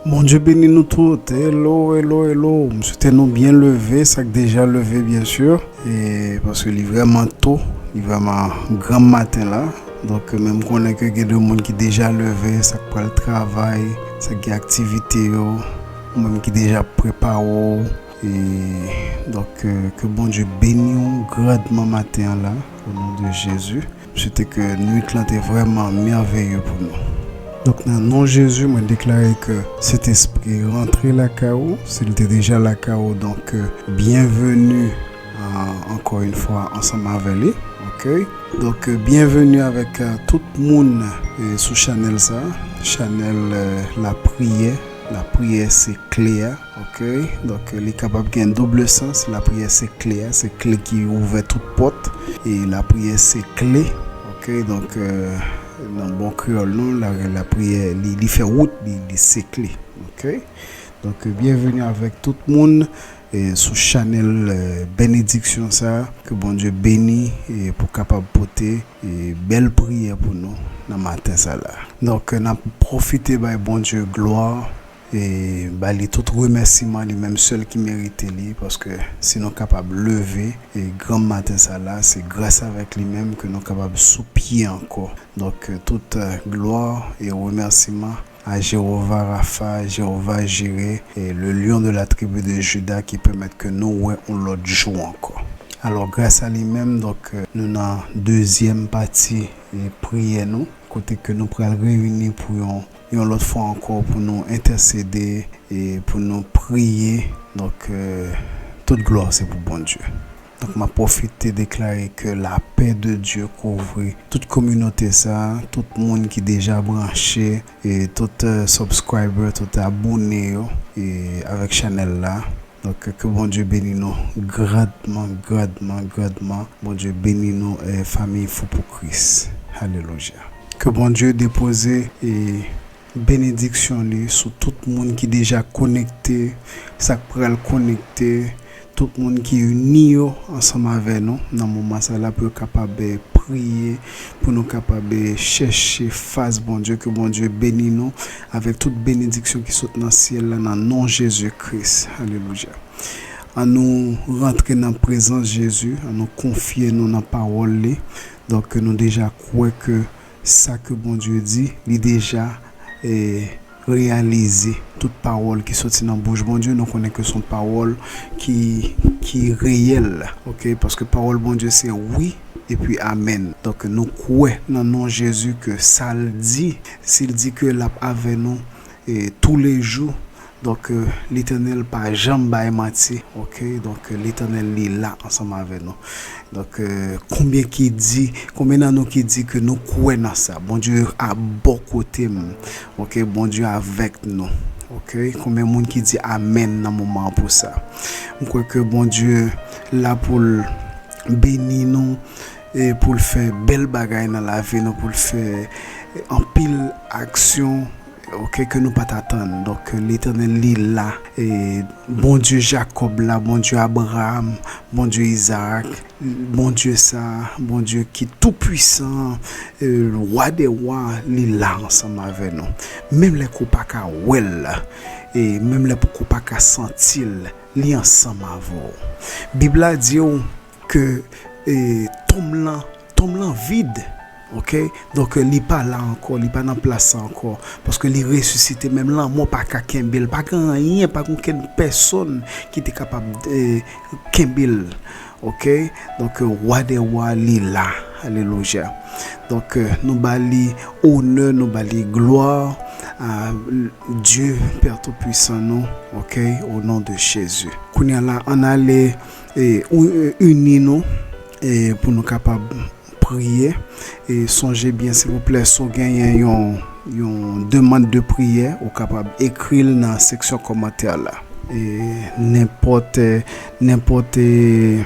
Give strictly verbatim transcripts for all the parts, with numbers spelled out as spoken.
Bondye beni nou tout. Hello, hello, hello. M swete nou byen leve, sa k deja leve, byen si. E paske li vrèman to, li vrèman granm maten la. Donk, men m konnen ke gen de moun ki deja leve, sa k pral travay, sa k gen aktivite yo, ou menm ki deja prepare w. E donk, ke, ke Bondye beni w grandman maten an la, o non de Jezi. M swete ke nwit lan te vrèman mèveye pou nou. Donk, nan non Jezi, mwen deklare ke Sentespri rantre lakay ou. Si l te deja lakay ou, donk, byenveni, euh, ankò yon fwa ansanm avè li. Oke? Donk, euh, byenveni avèk, euh, tout moun, euh, sou chanèl sa, chanèl, euh, lapriyè. Lapriyè se kle a. Oke? Donk, euh, li kapab gen doub sans. Lapriyè se kle a, se kle ki ouvè tout pòt. E lapriyè se kle. Oke? Donk, euh, nan bon kreyòl nou, la, lapriyè, li, li fè wout, li, li se kle. Oke? Donk, euh, byenveni avèk tout moun, e sou chanèl, euh, benediksyon sa, ke Bondye beni, e pou kapab pote, e bèl priyè pou nou nan maten sa la. Donk, euh, n ap pwofite bay Bondye glwa, e ba li tout remèsiman, li menm sèl ki merite li, paske si nou kapab leve, e granm maten sa la, se gras avèk li menm ke nou kapab sou pye ankò. Donk, euh, tout, euh, glwa e remèsiman a Jewova Rafa, Jewova Jire, e le lion de la tribu de Juda ki pèmèt ke nou wè yon lòt jou ankò. Alò, gras a li menm, donk, euh, nou nan dezyèm pati, e priyè nou, kote ke nou pral reyini pou yon, yon lòt fwa ankò pou nou entèsede e pou nou priye. Donk, euh, tout glwa se pou Bondye. Donk, m ap pwofite deklare ke lapè de Dye kouvri tout kominote sa, tout moun ki deja branche, e tout, euh, subscriber, tout abone yo, e avèk chanèl la. Donk, ke Bondye beni nou grandman, grandman, grandman. Bondye beni nou, e fanmi Fou pou Kris. Alelouya. Ke Bondye depoze, e benediksyon li sou tout moun ki deja konekte, sa k pral konekte, tout moun ki ini yo ansanm avè nou nan moman sa la pou yo kapab, eh, priye, pou nou kapab, eh, chèche fas Bondye, ke Bondye beni nou avèk tout benediksyon ki sot nan syèl la nan non Jezi Kris. Alelouya. An nou rantre nan prezans Jezi, an nou konfye nou nan pawòl li. Donk, nou deja kwè ke sa ke Bondye di, li deja, eh, reyalize. Tout pawòl ki soti nan bouch Bondye, nou konnen ke se yon pawòl ki, ki reyèl, oke? Paske pawòl Bondye se wi epi amèn. Donk, nou kwè nan non Jezi ke sa l di, si l di ke l ap avè nou, eh, toulejou, donk, eh, Letènèl pa janm bay manti, oke? Donk, eh, Letènèl li la ansanm avè nou. Donk, eh, konbyen ki di, konbyen nan nou ki di ke nou kwè nan sa? Bondye a bò kote m, oke? Bondye avèk nou, oke? Konbyen moun ki di amèn nan moman an pou sa? M kwè ke Bondye la pou l beni nou, e pou l fè bèl bagay nan lavi nou, pou l fè anpil aksyon, oke, ke nou pa t atann. Donk, Letènèl, li la. E Bondye Jakòb la, Bondye Abraram, Bondye Izarak, Bondye sa, Bondye ki toupwisan, e, Wa dè wa, li la ansanm avè nou. Menm lè ke w pa ka wè l, e menm lè ke w pa ka santi l, li ansanm avè w. Bib la di w ke, e, tonm lan, tonm lan vid. Oke? Donk, li pa la ankò, li pa nan plas sa ankò. Paske li resisite, menm lanmò pa ka kenbe l. Pa gen anyen, pa gen okenn pèsonn ki te kapab, e, kenbe l. Oke? Donk, Wa dè wa, li la. Alelouya. Donk, nou ba li onè, nou ba li glwa a Dye Pè Toupwisan nou. Oke? O non de Jezi. Kounye a la, ann ale, e, ou, e, ini nou, e, pou nou kapab priye. E sonje byen, silvouplè, si w genyen yon, yon demann de priyè, ou kapab ekri l nan seksyon kòmantè la. E nenpòt, e, nenpòt, e,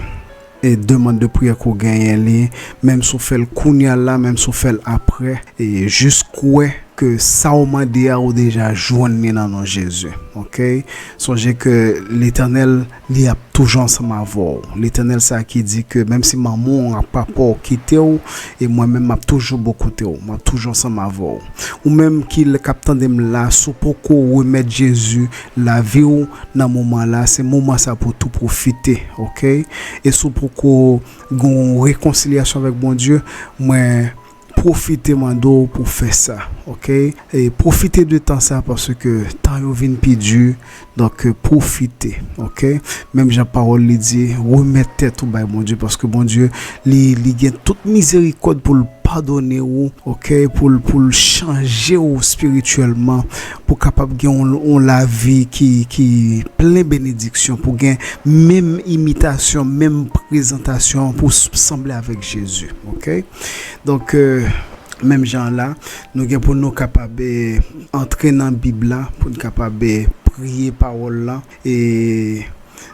e demann de priyè ke w genyen li, menm si w fè l kounye a la, menm si w fè l apre, e jis kwè ke sa w mande a, ou deja jwenn li nan non Jezi. Oke? Sonje ke Letènèl, li ap toujou ansanm avè w. Letènèl sa ki di ke menm si manman w ak papa w kite w, e mwen menm m ap toujou bò kote w. M ap toujou ansanm avè w. Ou menm ki l-, k ap tande m la, si w poko remèt Jezi lavi w nan moman la, se moman sa pou tou pwofite, oke? E si w poko gen yon rekonsilyasyon avèk Bondye, mwen pwofite mande w pou fè sa, oke? E pwofite de tan sa, paske tan yo vin pi di, donk, pwofite, oke? Menm jan pawòl li di, remèt tèt ou bay Bondye, paske Bondye, li, li gen tout mizerikòd pou l padone w, oke? Pou l, pou l chanje w espirityèlman, pou w kapab gen yon, yon lavi ki, ki plen benediksyon, pou w gen menm imitasyon, menm prezantasyon, pou w s-, sanble avèk Jezi, oke? Donk, euh, menm jan la, nou gen pou nou kapab, eh, antre nan Bib la, pou n kapab, eh, priye pawòl la. E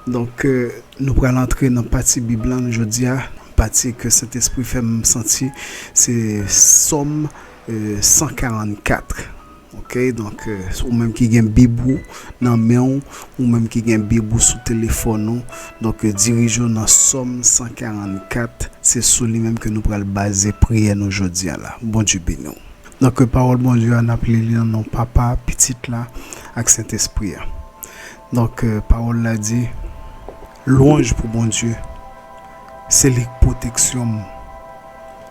donk, eh, nou pral antre nan pati Bib la jodi a, pati ke Sentespri fè m santi, se Sòm, eh, san karannkat. Oke, donk, eh, ou menm ki gen Bib ou nan men w, ou menm ki gen Bib ou sou telefòn ou, donk, eh, dirije w nan Sòm san karannkat, se sou li menm ke nou pral baze priyè nou jodi a la. Bondye beni w. Donk, eh, pawòl Bondye a, n ap li li nan non Papa, Pitit la, ak Sentespri a. Donk, eh, pawòl la di, lwanj pou Bondye, se li k pwoteksyon m,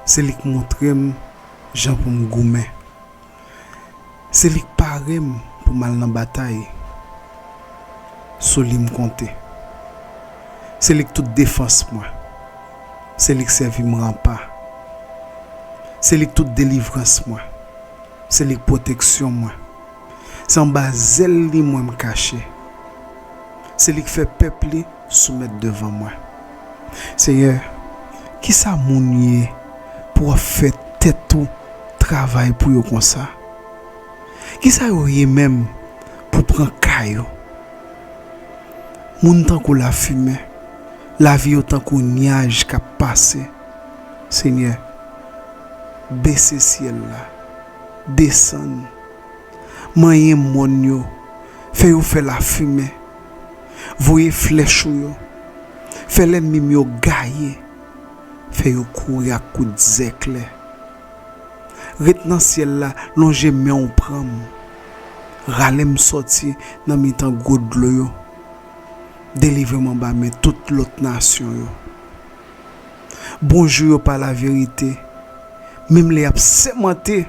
se li k montre m jan pou m goumen. Se li k pare m pou m al nan batay. Sou li m konte. Se li k tout defans mwen. Se li k sèvi m ranpa. Se li k tout delivrans mwen. Se li k pwoteksyon mwen. Se anba zèl li mwen m kache. Se li k fè pèp li soumèt devan mwen. Senyè, kisa moun ye pou w ap fè tèt ou travay pou yo konsa? Kisa yo ye menm pou pran ka yo? Moun tankou lafimen, lavi yo tankou nyaj k ap pase. Senyè, bese syèl la, desann, manyen mòn yo, fè yo fè lafimen, voye flèch ou yo, fè lènmi m yo gaye, fè yo kouri ak kout zèklè. Ret nan syèl la, lonje men w pran m, rale m sòti nan mitan gwo dlo yo, delivre m anba men tout lòt nasyon yo. Bonjou yo pa laverite, menm lè y ap sèmante,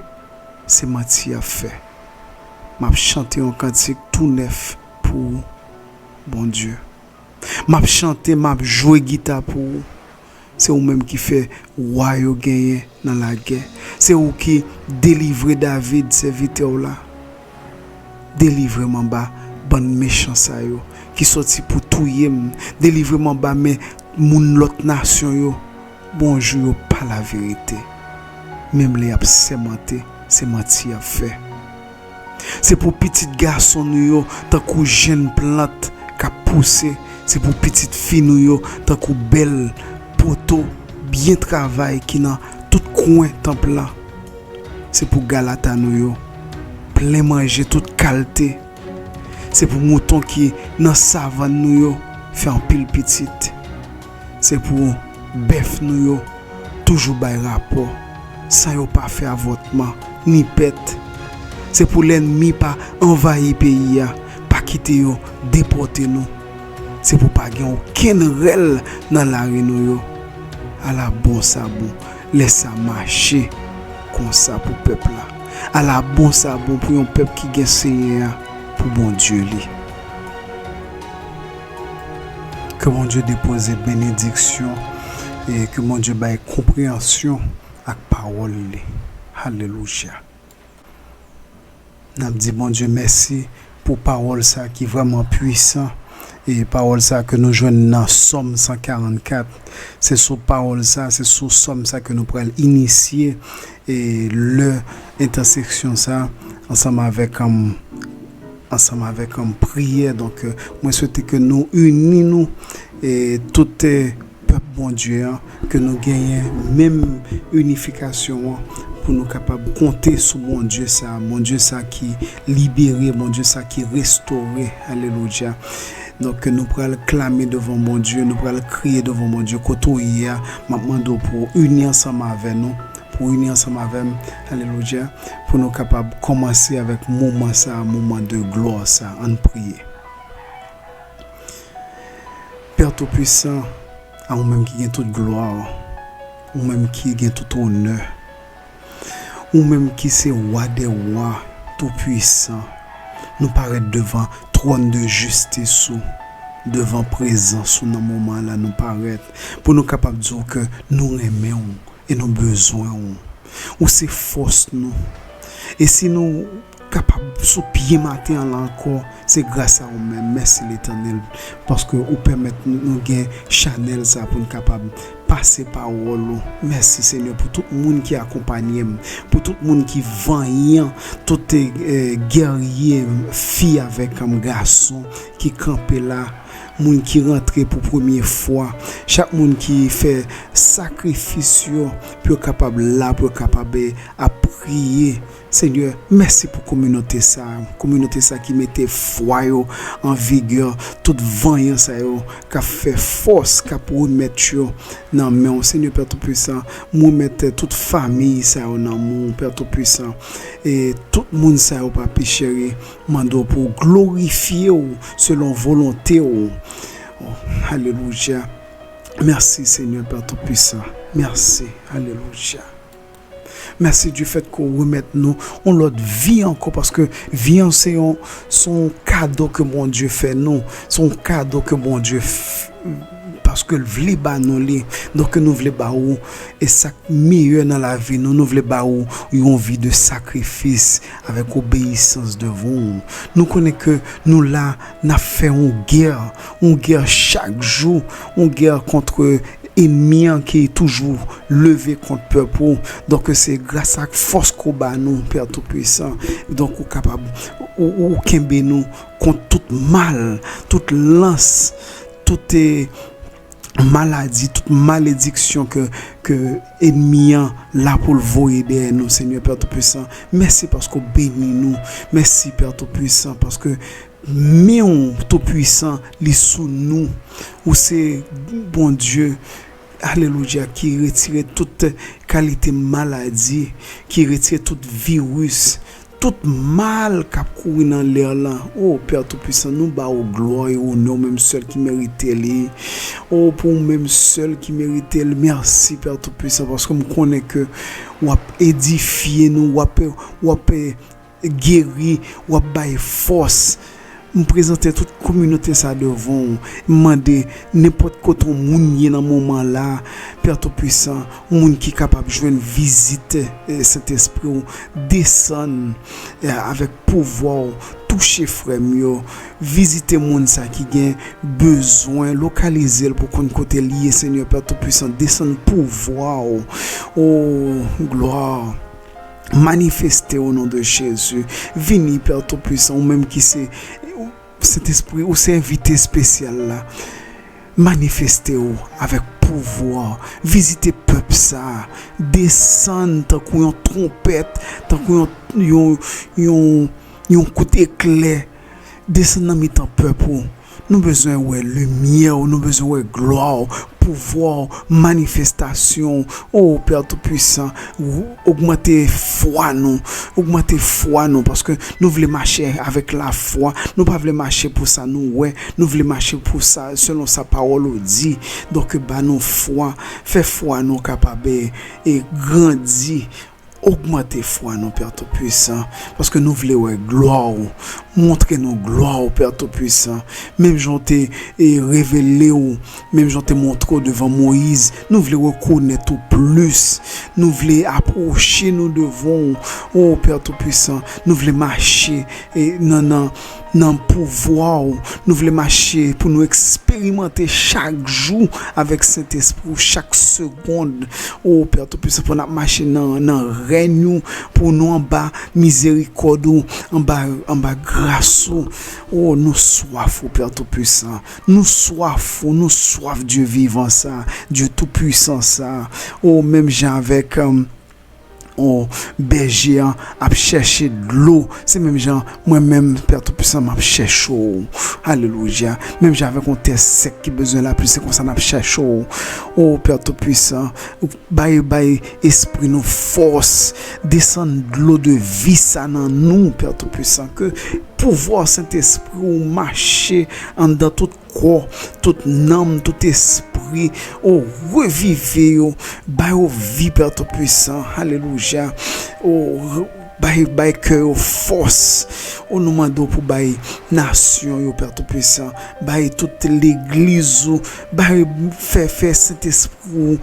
se manti y ap fè. M ap chante yon kantik tou nèf pou ou, Bondye. M ap chante, m ap jwe gita pou ou. Se ou menm ki fè wa yo genyen nan lagè. Se ou ki delivre David, sèvitè w la. Delivre m anba bann mechan sa yo ki sòti pou touye m. Delivre m anba men moun lòt nasyon yo. Bonjou yo pa laverite. Menm lè y ap sèmante, se manti y ap fè. Se pou pitit gason nou yo tankou jenn plant k ap pouse. Se pou pitit fi nou yo tankou bèl poto byen travay ki nan tout kwen tanp lan. Se pou galata nou yo plen manje tout kalte. Se pou mouton ki nan savann nou yo fè anpil pitit. Se pou bèf nou yo toujou bay rapò, san yo pa fè avòtman, ni pèt. Se pou lènmi pa anvayi peyi a, pa kite yo depòte nou. Se pou pa gen okenn rèl nan lari nou yo. Ala bon sa bon, lè sa mache konsa pou pèp la. Ala bon sa bon pou yon pèp ki gen Senyè a pou Bondye li. Ke Bondye depoze benediksyon e ke Bondye bay konpreyansyon ak pawòl li. Alelouya. N ap di Bondye mèsi pou pawòl sa ki vrèman pwisan. E pawòl sa ke nou jwenn nan Sòm san karannkat. Se sou pawòl sa, se sou Sòm sa ke nou pral inisye e lè entèseksyon sa ansanm avèk, ansanm avèk, um, priyè. Donk, euh, mwen swete ke nou ini nou, e tout, euh, pèp Bondye an, ke nou genyen menm inifikasyon an, pou nou kapab konte sou Bondye sa, Bondye sa ki libere, Bondye sa ki restore. Alelouya. Donk, nou pral klame devan Bondye, nou pral kriye devan Bondye. Kote w ye a, m ap mande w pou w ini ansanm avè nou, pou w ini ansanm avè m, alelouya, pou nou kapab kòmanse avèk moman sa, moman de glwa sa. Ann priye. Pè Toupisan, a ou menm ki gen tout glwa, ou menm ki gen tout onè, ou menm ki se Wa dè wa, Toupisan, nou parèt devan twòn de jistis ou, devan prezans ou nan moman la nou parèt, pou nou kapab di w ke nou renmen w e nou bezwen w. Ou se fòs nou. E si nou kapab sou pye maten an la ankò, se gras a ou menm. Mèsi, Letènèl, paske ou pèmèt nou, nou gen chanèl sa pou n kapab pase pawòl ou. Mèsi, Senyè, pou tout moun ki akonpanye m, pou tout moun ki vanyan, tout, eh, gèrye, fi avèk, um, gason ki kanpe la, moun ki rantre pou premye fwa, chak moun ki fè sakrifis yo pou yo kapab la, pou yo kapab, eh, ap priye. Senyè, mèsi pou kominote sa, kominote sa ki mete fwa yo an vigè, tout vanyan sa yo k ap fè fòs, k ap remèt yo nan men w. Senyè Pè Toupisan, m remèt tout fanmi sa yo nan men w, Pè Toupisan, e tout moun sa yo, Papi cheri, mande w pou w glorifye w selon volonte w. Oh, alelouya. Mèsi, Senyè Pè Toupisan. Mèsi. Alelouya. Mèsi du fait ke w remèt nou yon lòt vi ankò, paske vi an se yon, se yon kado ke Bondye fè nou. Se yon kado ke Bondye f-, paske l vle ba nou li. Donk, nou vle ba ou, e sa k meyè nan lavi nou, nou vle ba ou yon vi de sakrifis avèk obeyisans devan ou. Nou konnen ke nou la, n ap fè yon gè, yon gè chak jou, yon gè kont enmi an ki toujou leve kont pèp ou. Donk, se gras ak fòs ke w ba nou, Pè Toupisan. Donk, ou kapab, ou, ou kenbe nou kont tout mal, tout lans, tout, eh, maladi, tout malediksyon ke, ke enmi an la pou l voye dèyè nou, Senyè Pè Toupisan. Mèsi paske w beni nou. Mèsi, Pè Toupisan, paske men w Toupisan, li sou nou. Ou se Bondye, alelouya, ki retire tout kalite maladi, ki retire tout viris, tout mal k ap kouri nan lè lan. O Pè Toupisan, nou ba ou glwa e onè, ou menm sèl ki merite li. O, pou ou menm sèl ki merite l. Mèsi, Pè Toupisan, paske m konnen ke w ap edifye nou, w ap, w ap geri, w ap bay fòs. M prezante tout kominote sa devan w. M mande nenpòt kote yon moun ye nan moman la, Pè Toupisan, yon moun ki kapab jwenn vizit, eh, Sentespri w desann, eh, avèk pouvwa w, touche frè m yo, vizite moun sa ki gen bezwen, lokalize l pou konn kote l ye, Senyè Pè Toupisan, desann pouvwa w. O, glwa! Manifeste au nom de Jésus. Vini, Pè Toupisan, ou menm ki se Sentespri, ou se envite espesyal la. Manifeste w avèk pouvwa. Vizite pèp sa a. Desann tankou yon twonpèt, tankou yon, yon, yon, yon kout eklè. Desann nan mitan pèp ou. Nou bezwen wè limyè w, nou bezwen wè glwa w, pouvwa w, manifestasyon w. O Pè Toupisan, w-, ogmante fwa nou, ogmante fwa nou, paske nou vle mache avèk lafwa, nou pa vle mache pou sa nou wè, nou vle mache pou sa, selon sa pawòl ou di. Donk, ba nou fwa, fè fwa nou kapab, e, e grandi. Ogmante fwa nou, Pè Toupisan, paske nou vle wè glwa w. Montre nou glwa w, Pè Toupisan. Menm jan w te, e, revele w, menm jan w te montre w devan Moyiz, nou vle rekonèt ou plis. Nou vle apwoche nou devan w. O, Pè Toupisan, nou vle mache, e, nan, nan, nan pouvwa w. Nou vle mache pou nou eksperimante chak jou avèk Sentespri w, chak segonn. O Pè Toupisan, pou n ap mache nan, nan rèny ou, pou nou anba mizerikòd ou, anba, anba gras ou. O, nou swaf ou, Pè Toupisan. Nou swaf ou, nou swaf Dye vivan sa, Dye toupisan sa. O, menm jan avèk, um, O bèje an ap chèche dlo, se menm jan mwen menm, Pè Toupisan, m ap chèche w. Alelouya. Menm jan avèk yon tè sèk ki bezwen lapli, se konsa n ap chèche w. O Pè Toupisan, bay, bay espri nou fòs, desann dlo de vi sa nan nou, Pè Toupisan, ke pouvwa Sentespri w mache anndan tout kò, tout nanm, tout espri, o revive yo, ba yo vi, Pè Toupisan, alelouya, o re- bay, bay kè yo fòs, o nou mande w pou bay nasyon yo, Pè Toupisan, bay tout legliz ou, bay, fè, fè Sentespri ou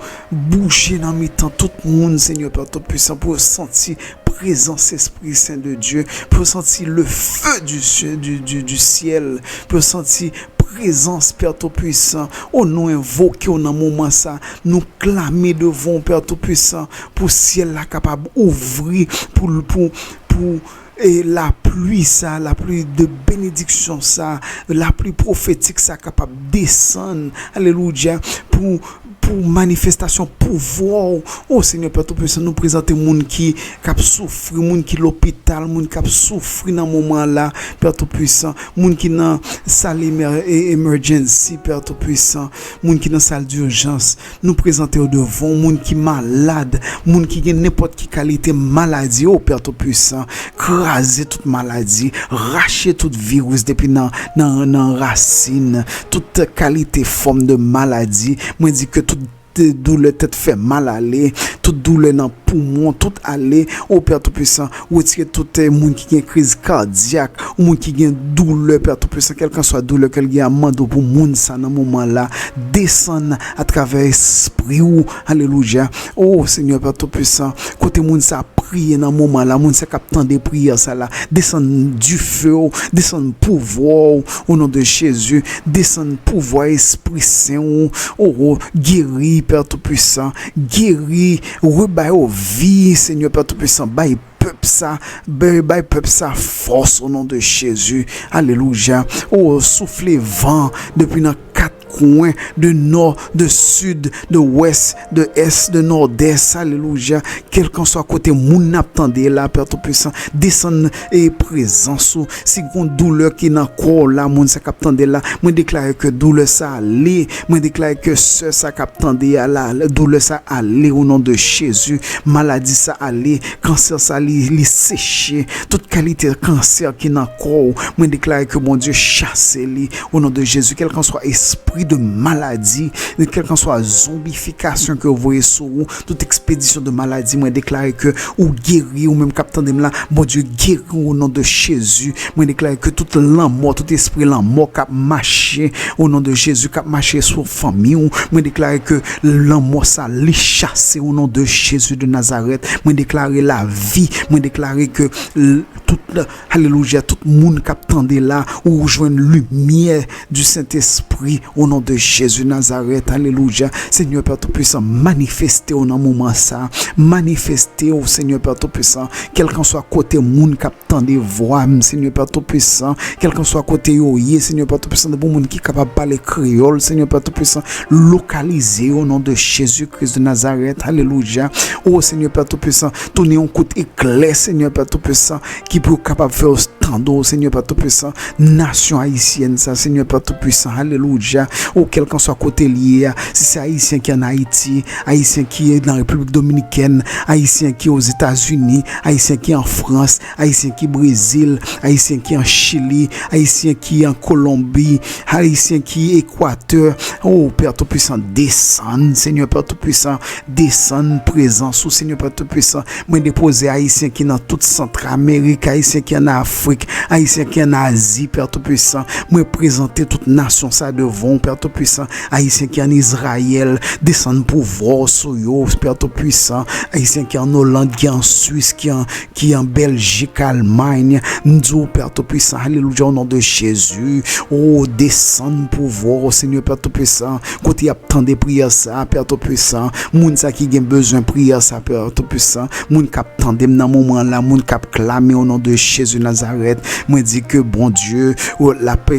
bouje nan mitan tout moun, Senyè Pè Toupisan, pou yo santi prezans Espri Sen de Dye, pou yo santi le feu du, du, du, du ciel, pou yo santi prezans Pè Toupisan. O nou envoke w nan moman sa, nou klame devan w, Pè Toupisan, pou syèl la kapab ouvri, pou, pou, pou, e lapli sa, lapli de benediksyon sa, lapli pwofetik sa kapab desann, alelouya, pou, pou manifestasyon pouvwa w. O Senyè Pè Toupisan, nou prezante moun ki, k ap soufri, moun ki lopital, moun k ap soufri nan moman la, Pè Toupisan, moun ki nan sal emer- e- emergency, Pè Toupisan, moun ki nan sal dijans, nou prezante yo devan w, moun ki malad, moun ki gen nenpòt ki kalite maladi, o Pè Toupisan, kraze tout maladi, rache tout viris depi nan, nan, nan rasin, tout kalite fòm de maladi. Mwen di ke tout doulè tèt fè mal ale, tout doulè nan poumon, tout ale, o Pè Toupisan, retire tout, eh, moun ki gen kriz kadyak, ou moun ki gen doulè, Pè Toupisan, kèlkanswa doulè ke l gen an, mande w pou moun sa nan moman la, desann atravè espri w, alelouya. O Senyè Pè Toupisan, kote moun sa ap priye nan moman la, moun sa k ap tande priyè sa la, desann dife w, desann pouvwa w, o non de Jezi, desann pouvwa Espri Sen w, o, o, geri, Pè Toupisan, geri, rebay yo vi, Senyè Pè Toupisan, bay pèp sa, bay, bay pèp sa fòs, o non de Jezi, alelouya, o, soufle van depi nan kat kwen, de nò, de sid, de wès, de ès, de nòdès, alelouya, kèlkanswa kote moun nan ap tande la, Pè Toupisan, desann e prezans ou, si gon doulè ki nan kò w la, moun sa k ap tande la, mwen deklare ke doulè sa ale, mwen deklare ke sè sa k ap tande a la, doulè sa ale, o non de Jezi, maladi sa ale, kansè sa li, li seche, tout kalite kansè ki nan kò w, mwen deklare ke Bondye chase li, o non de Jezi, kèlkanswa espri de maladi, kèlkanswa zonbifikasyon ke yo voye sou ou, tout ekspedisyon de maladi, mwen deklare ke ou geri, ou menm k ap tande m la, Bondye geri w o non de Jezi. Mwen deklare ke tout lanmò, tout espri lanmò k ap mache o non de Jezi, k ap mache sou fanmi w, mwen deklare ke lanmò sa li chase o non de Jezi de Nazarèt. Mwen deklare lavi, mwen deklare ke l- tout, alelouya, tout moun k ap tande la, ou jwenn limyè du Sentespri, o non de Jezi Nazarèt, alelouya. Senyè Pè Toupisan, manifeste w nan moman sa, manifeste w, Senyè Pè Toupisan, kèlkanswa kote moun k ap tande vwa m, Senyè Pè Toupisan, kèlkanswa kote yo ye, Senyè Pè Toupisan, depi moun ki kapab pale kreyòl, Senyè Pè Toupisan, lokalize yo o non de Jezi Kris de Nazarèt, alelouya. O Senyè Pè Toupisan, tounen yon kout eklè, Senyè Pè Toupisan, ki pou kapab fè yo tande w, Senyè Pè Toupisan, nasyon ayisyèn sa, Senyè Pè Toupisan, alelouya. O kèlkanswa kote l ye a, si se Ayisyen ki ann Ayiti, Ayisyen ki nan Repiblik Dominikèn, Ayisyen ki Ozetazini, Ayisyen ki an Frans, Ayisyen ki Brezil, Ayisyen ki an Chili, Ayisyen ki an Kolonbi, Ayisyen ki Ekwatè, o Pè Toupisan, desann, Senyè Pè Toupisan, desann prezans ou, Senyè Pè Toupisan. Mwen depoze Ayisyen ki nan tout Santramerik, Ayisyen ki ann Afrik, Ayisyen ki ann Azi, Pè Toupisan. Mwen prezante tout nasyon sa devan w, Pè Toupisan. Ayisyen ki ann Izrayèl, desann pouvwa w sou yo, Pè Toupisan. Ayisyen ki ann Oland, ki an Swis, ki an, ki an Bèljik, Almay, m di w, Pè Toupisan, alelouya, o non de Jezi. O, desann pouvwa w, Senyè Pè Toupisan. Kote y ap tande priyè sa, Pè Toupisan, moun sa ki gen bezwen priyè sa, Pè Toupisan, moun k ap tande m nan moman la, moun k ap klame o non de Jezi Nazarèt, mwen di ke Bondye, o, l ap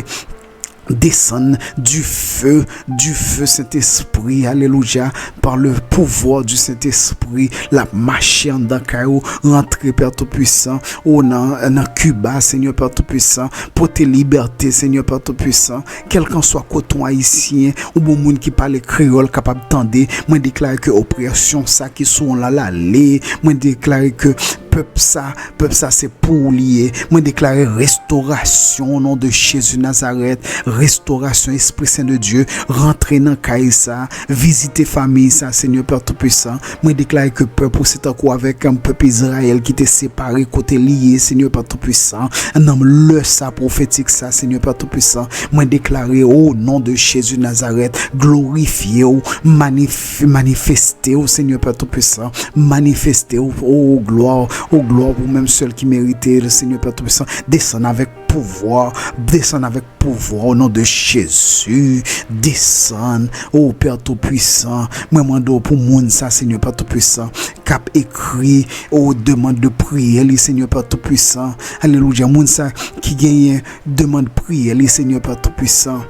desann dife feu, du feu Sentespri, alelouya, par le pouvoir du Sentespri, l ap mache anndan kay ou, rantre Pè Toupisan, o nan, nan Kiba, Senyè Pè Toupisan, pote libète, Senyè Pè Toupisan, kèlkanswa kote yon Ayisyen, oubyen yon moun ki pale kreyòl kapab tande, mwen deklare ke opresyon sa ki sou w la, l ale, mwen deklare ke pèp sa, pèp sa se pou ou li ye. Mwen deklare restorasyon o non de Jezi Nazarèt, restorasyon Espri Sen de Dye, rantre nan kay sa, vizite fanmi sa, Senyè Pè Toupisan. Mwen deklare ke pèp ou se tankou avèk yon pèp Izrayèl ki te separe kote li ye, Senyè Pè Toupisan. Nan lè sa pwofetik sa, Senyè Pè Toupisan, mwen deklare o non de Jezi Nazarèt, glorifye w, manif-, manifeste w, Senyè Pè Toupisan, manifeste w, o glwa, o glwa, ou menm sèl ki merite l, Senyè Pè Toupisan, desann avèk pouvwa, desann avèk pouvwa, o non de Jezi, desann, o Pè Toupisan, mwen mande w pou moun sa, Senyè Pè Toupisan, k ap ekri, o demann de priyè li, Senyè Pè Toupisan, alelouya, moun sa ki genyen demann priyè li, Senyè Pè Toupisan.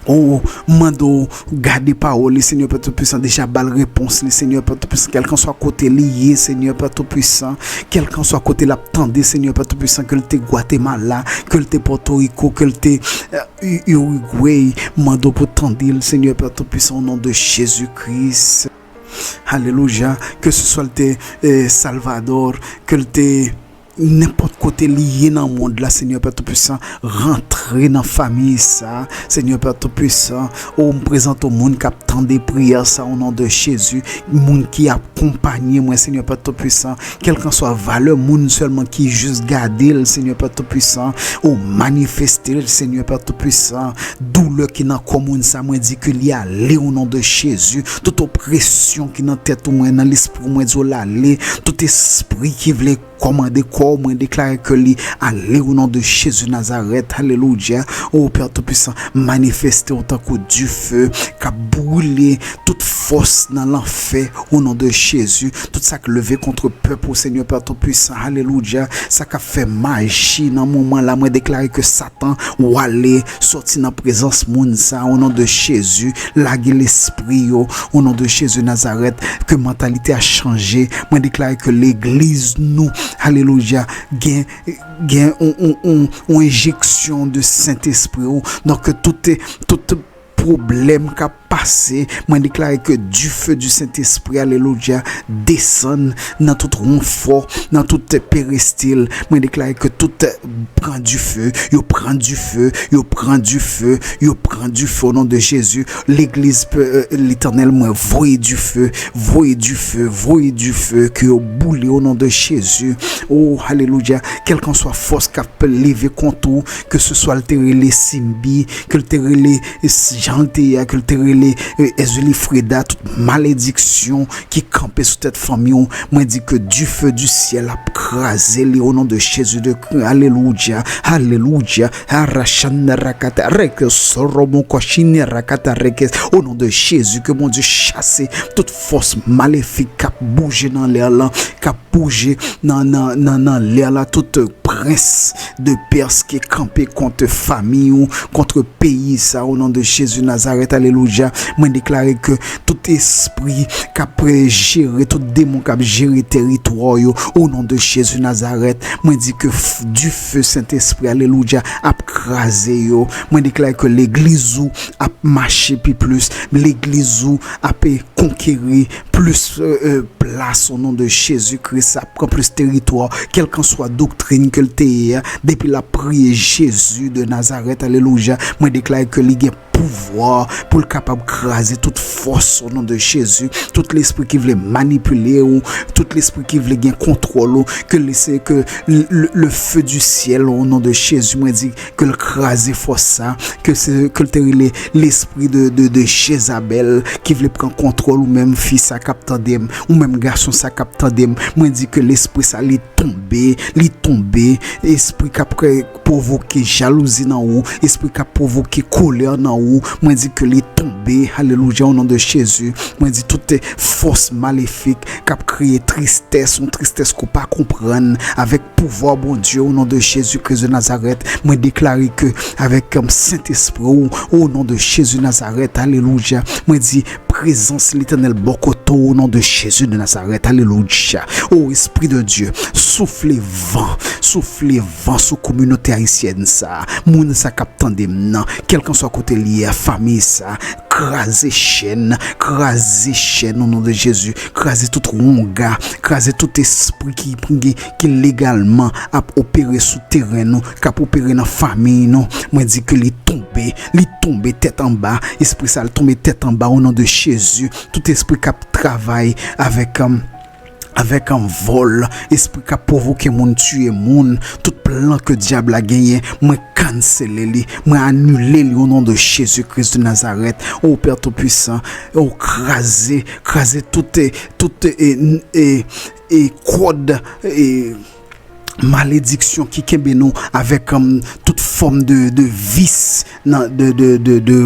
O, m mande w gade pawòl li, Senyè Pè Toupisan, deja ba l repons li, Senyè Pè Toupisan, kèlkanswa kote li ye, Senyè Pè Toupisan, kèlkanswa kote l ap tande, Senyè Pè Toupisan, ke l te Gwatemala, ke l te Pòtoriko, ke l te, eh, U-, Uruguay, m mande w pou tande l, Senyè Pè Toupisan, o non de Jezi Kris. Alelouya, ke se swa l te, eh, Salvador, ke l te nenpòt kote li ye nan mond la, Senyè Pè Toupisan, rantre nan fanmi sa, Senyè Pè Toupisan, o m prezante w moun k ap tande priyè sa, o non de Jezi, moun ki akonpanye mwen, Senyè Pè Toupisan, kèlkanswa valè moun sèlman ki jis gade l, Senyè Pè Toupisan, o manifeste l, Senyè Pè Toupisan, doulè ki nan kò moun sa, mwen di ke li ale, o non de Jezi, tout opresyon ki nan tèt ou mwen, nan lespri mwen, di w l ale, tout espri ki vle kòmande kò w, mwen deklare ke li ale o non de Jezi Nazarèt. Alelouya. O Pè Toupisan, manifeste w tankou dife k ap brile tout fòs nan lanfè o non de Jezi. Tout sa k leve kont pèp ou, Senyè Pè Toupisan. Alelouya. Sa k ap fè maji nan moman la, mwen deklare ke Satan, w ale, sòti nan prezans moun sa, o non de Jezi. Lage lespri yo, o non de Jezi Nazarèt, ke mantalite a chanje. Mwen deklare ke legliz nou, alelouya, gen, gen on, on, on, on enjeksyon de Sentespri ou. Donk, tout, tout pwoblèm k ap pase, mwen deklare ke dife di Sentespri, alelouya, desann nan tout wonfò, nan tout peristil. Mwen deklare ke tout pran dife, yo pran dife, yo pran dife, yo pran dife o non de Jezi. Legliz, euh, Letènèl, mwen voye dife, voye dife, voye dife, ke yo boule o non de Jezi. O, alelouya, kèlkanswa fòs k ap leve kont ou, ke se swa l te rele Simbi, ke l te rele, eh, jan l te ye a, ke l te rele, eh, Ezili Freda, tout malediksyon ki kanpe sou tèt fanmi w, mwen di ke dife di syèl ap kraze li o non de Jezi de, alelouya, alelouya, arachanda rakata, reke soromo koshini rakata, reke, o non de Jezi, ke Bondye chase tout fòs malefik k ap bouje nan lè lan, k ap bouje nan, nan, nan, nan lè la, tout prens de Pès ki kanpe kont fanmi ou, kont peyi sa, o non de Jezi Nazarèt, alelouya. Mwen deklare ke tout espri k ap jere, tout demon k ap jere teritwa yo, o non de Jezi Nazarèt, mwen di ke f-, dife Sentespri, alelouya, ap kraze yo. Mwen deklare ke legliz ou ap mache pi plis, legliz ou ap konkeri plis, euh, euh, plas o non de Jezi Kris, ap pran plis teritwa, kèlkanswa doktrin ke l te ye a, depi l ap priye Jezi de Nazarèt, alelouya, mwen deklare ke li gen pouvwa pou l kapab kraze tout fòs o non de Jezi, tout lespri ki vle manipile ou, tout lespri ki vle gen kontwòl ou, ke le, ke le, le, le feu du ciel o non de Jezi, mwen di ke l kraze fòs sa, ke se, ke l te rele lespri de, de, de Jezabèl ki vle pran kontwòl ou menm fi sa k ap tande m, ou menm gason sa k ap tande m. Mwen di ke lespri sa li tonbe, li tonbe, espri k ap kre-, pwovoke jalouzi nan ou, espri k ap pwovoke kolè nan ou, mwen di ke li tonbe, alelouya, o non de de Jezi, mwen di tout fòs malefik k ap kreye tristès, yon tristès ke w pa konprann, avèk pouvwa Bondye, o non de Jezi Kris de Nazarèt, mwen deklare ke avèk Sentespri w, o non de Jezi Nazarèt, alelouya, mwen di prezans Letènèl bò kote w, o non de Jezi de Nazarèt, alelouya. O Espri de Dye, soufle van, soufle van sou kominote ayisyèn sa, moun sa k ap tande m nan, kèlkanswa kote l ye a, fanmi sa, kraze chèn, kraze chèn o non de Jezi, kraze tout wonga, kraze tout espri ki, ki, ki legalman ap opere sou teren nou, k ap opere nan fanmiy nou. Mwen di ke li tonbe, li tonbe tèt anba, espri sa l tonbe tèt anba o non de Jezi. Tout espri k ap travay avèk, um, avèk an vòl, espri k ap pwovoke moun tiye moun, tout plan ke dyab la genyen, mwen kansele li, mwen anile li o non de Jezi Kris de Nazarèt. O Pè Toupisan, o kraze, kraze tout, eh, tout, eh, n-, eh, eh, kòd, eh, malediksyon ki kenbe nou avèk, um, tout fòm de, de vis, nan, de, de, de, de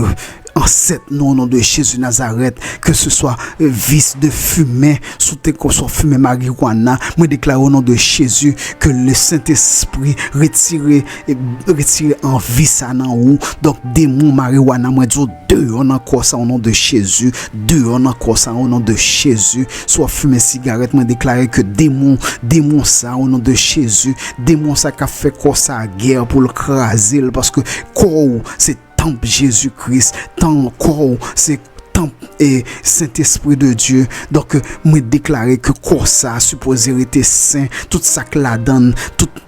ansèt nou, o non de Jezi Nazarèt, ke se swa, eh, vis de fimen, sou te konsò fimen marijuana, mwen deklare o non de Jezi ke le Sentespri retire, eh, retire anvi sa nan ou. Donk, demon marijuana, mwen di w, deyò nan kò sa, o non de Jezi, deyò nan kò sa, o non de Jezi. Si w ap fimen sigarèt, mwen deklare ke demon, demon sa, o non de Jezi, demon sa k ap fè kò sa gè pou l kraze l, paske kò w se tanp Jezi Kris, tan kò w se tanp e Sentespri de Dye. Donk, mwen deklare ke kò sa sipoze rete sen, tout sa k ladan l, tout,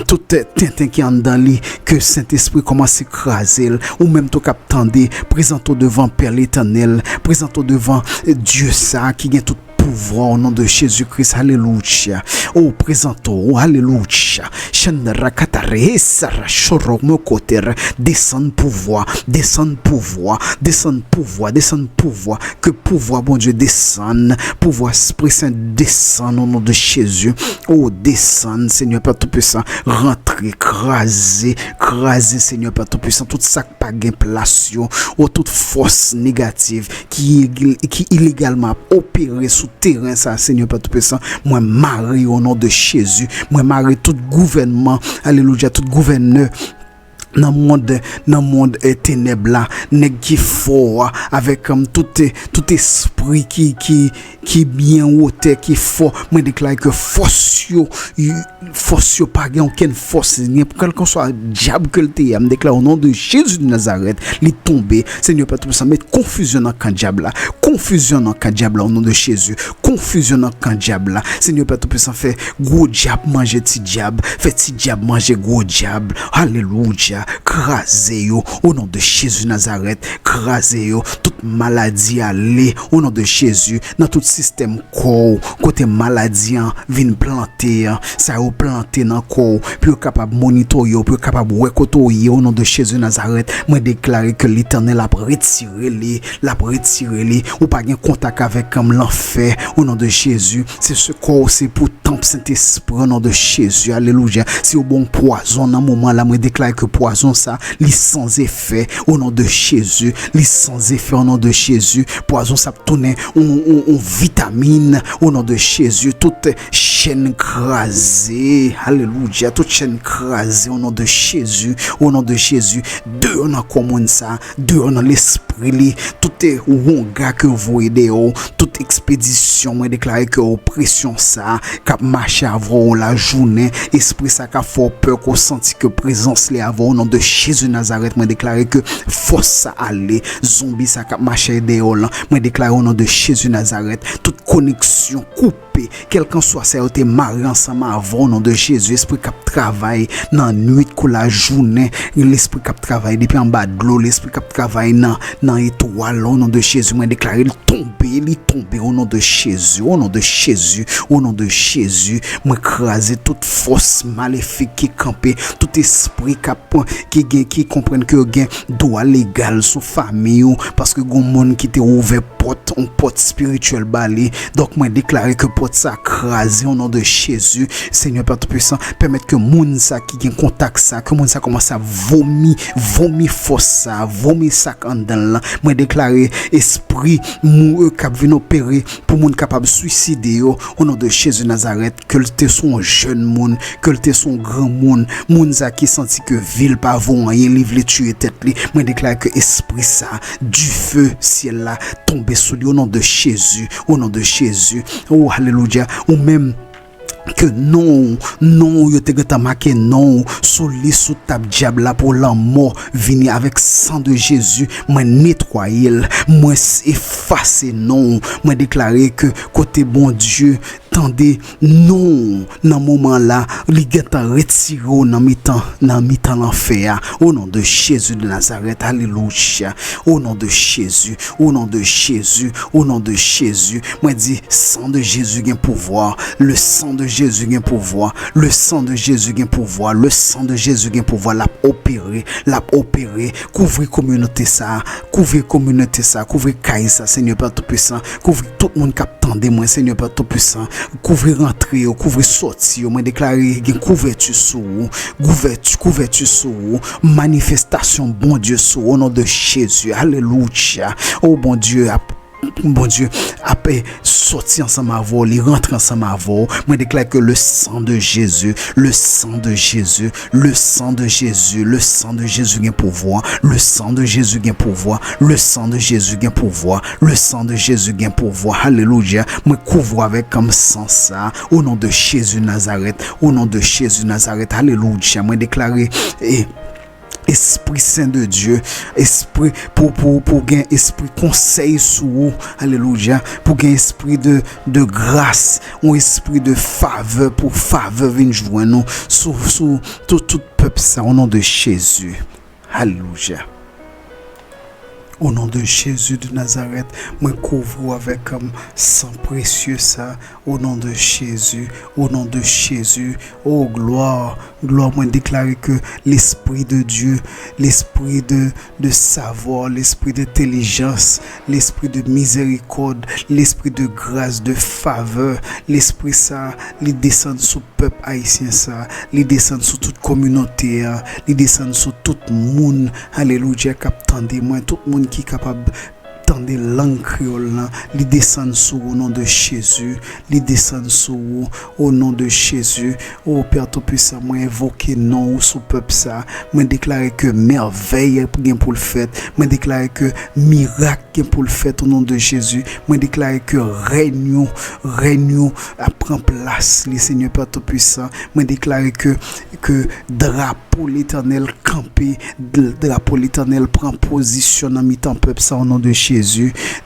tout tenten ki anndan li, ke Sentespri kòmanse kraze l. Ou menm tou k ap tande, prezante w devan Pè Letènèl, prezante w devan, eh, Dye sa ki gen tout pouvwa o non de Jezi Kris. Alelouya. O, prezante w, alelouya. Shandrakatare sarashoromokoter. Desann pouvwa, desann pouvwa, desann pouvwa, desann pouvwa. Ke pouvwa Bondye desann, pouvwa Espri Sen desann o non de Jezi. O, desann, Senyè Pè Toupisan, rantre, kraze, kraze, Senyè Pè Toupisan, tout sa k pa gen plas yo, o tout fòs negativ ki, ki ilegalman ap opere sou teren sa, Senyè Pè Toupisan, mwen mare yo o non de Jezi, mwen mare tout gouvènman, alelouya, tout gouvènè nan mond, nan mond, eh, tenèb la, nèg ki fò a, avèk, um, tout, eh, tout espri ki, ki, ki byen wotè, ki fò, mwen deklare ke fòs yo, y-, fòs yo pa gen okenn fòs, kèlkanswa dyab ke l te ye a, m deklare o non de Jezi de Nazarèt, li tonbe. Senyè Pè Toupisan, met konfizyon nan kan dyab la, konfizyon nan kan dyab la, o non de Jezi, konfizyon nan kan dyab la. Senyè Pè Toupisan, fè gwo dyab manje ti dyab, fè ti dyab manje gwo dyab. Alelouya. Kraze yo, o non de Jezi Nazarèt, kraze yo. Tout maladi ale, o non de Jezi, nan tout sistèm kò w, kote maladi an vin plante an, sa yo plante nan kò w, pou yo kapab monitore w, pou yo kapab wè kote w ye, o non de Jezi Nazarèt, mwen deklare ke Letènèl ap retire li, l ap retire li. Ou pa gen kontak avèk, um, lanfè, o non de Jezi. Se, se kò w se pou tanp Sentespri, o non de Jezi. Alelouya. Si yo ba w pwazon nan moman la, mwen deklare ke pwazon sa, li san efè, o non de Jezi. Li san efè, o non de Jezi. Pwazon sa ap tounen yon, yon, yon vitamin, o non de Jezi. Tout chèn kraze. Alelouya. Tout chèn kraze, o non de Jezi. O non de Jezi. Deyò nan kò moun sa, deyò nan lespri li, tout, eh, wonga ke yo voye deyò, tout ekspedisyon, mwen deklare ke opresyon sa k ap mache avè w lajounen, espri sa k ap fè w pè, ke w santi ke prezans li avè w, o non de Jezi Nazarèt, mwen deklare ke fòs sa ale, zonbi sa k ap mache deyò w lan, mwen deklare o non de Jezi Nazarèt, tout koneksyon koupe, kèlkanswa sa yo te mare ansanm avè w, o non de Jezi, espri k ap travay nan nwit kou lajounen, lespri k ap travay depi anba dlo, lespri k ap travay nan, nan etwal, o non de Jezi, mwen deklare l tonbe, li tonbe, o non de Jezi, o non de Jezi, o non de Jezi, mwen kraze tout fòs malefik ki kanpe, tout espri k ap, ki gen, ki konprann ke yo gen dwa legal sou fanmi w, paske gon moun ki te ouvè pòt, yon pòt espirityèl ba li. Donk, mwen deklare ke pòt sa kraze, o non de Jezi. Senyè Pè Toupisan, pèmèt ke moun sa ki gen kontak sa, ke moun sa kòmanse ap vomi, vomi fòs sa, vomi sa k anndan l lan. Mwen deklare espri mou k ap vin opere pou moun kapab swiside yo, o non de Jezi Nazarèt, ke l te se yon jèn moun, ke l te se yon granmoun, moun sa ki santi ke vi l pa vo anyen, li vle tiye tèt li. Mwen deklare ke espri sa, dife syèl la, tonbe sou li, o non de Jezi, o non de Jezi. O alelouya, ou menm ke non w, non w, yo te gentan make non w sou lis, sou tab dyab la pou lanmò vini avèk san de Jezi. Mwen netwaye l, mwen efase non w. Mwen deklare ke kote Bondye tande non w nan moman la, li gentan retire w nan mitan, nan mitan lanfè a. O non de Jezi de Nazarèt, alelouya. O non de Jezi, o non de Jezi, o non de Jezi. Mwen di, san de Jezi gen pouvwa. Le sang de Jésus gen pouvwa. Le sang de Jésus gen pouvwa. Le sang de Jésus gen pouvwa. L ap opere, l ap opere. Kouvri kominote sa, kouvri kominote sa, kouvri kay sa, Senyè Pè Toupisan. Kouvri tout moun k ap tande mwen, Senyè Pè Toupisan. Kouvri rantre yo, kouvri sòti yo. Mwen deklare gen kouvèti sou ou. Kouvèti, kouvèti sou ou. Manifestasyon Bondye sou ou, o non de Jezi. Alelouya. O Bondye ap Bondye ap, eh, sòti ansanm avè w, li rantre ansanm avè w. Mwen deklare ke le sang de Jésus, le sang de Jésus, le sang de Jésus, le sang de Jésus gen pouvwa, le sang de Jésus gen pouvwa, le sang de Jésus gen pouvwa, le sang de Jésus gen pouvwa. Alelouya. Mwen kouvri w avèk san sa, o non de Jezi Nazarèt, o non de Jezi Nazarèt. Alelouya. Mwen deklare, eh, Espri Sen de Dye, espri pou, pou, pou gen espri konsèy sou ou, alelouya, pou gen espri de, de gras, yon espri de favè, pou favè vin jwenn nou sou, sou tout, tout pèp sa, o non de Jezi, alelouya. O non de Jezi de Nazarèt, mwen kouvri w avèk, um, san presye sa, o non de Jezi, o non de Jezi, o glwa, glwa, mwen deklare ke Lespri de Dye, Lespri de, de savwa, Lespri de entèlijans, Lespri de mizerikòd, Lespri de gras, de favè, Lespri sa, li desann sou pèp ayisyen sa, li desann sou tout kominote a, li desann sou tout moun, alelouya, k ap tande mwen, tout moun ki kapab tande lang kreyòl lan, li desann sou ou, o non de Jezi, li desann sou ou, o non de Jezi. O Pè Toupisan, mwen envoke non ou sou pèp sa. Mwen deklare ke mèvèy gen pou l fèt. Mwen deklare ke mirak gen pou l fèt, o non de Jezi. Mwen deklare ke rèy ou, rèy ou ap pran plas li, Senyè Pè Toupisan. Mwen deklare ke, ke drapo Letènèl kanpe, drapo Letènèl pran pozisyon nan mitan pèp sa, o non de Jezi.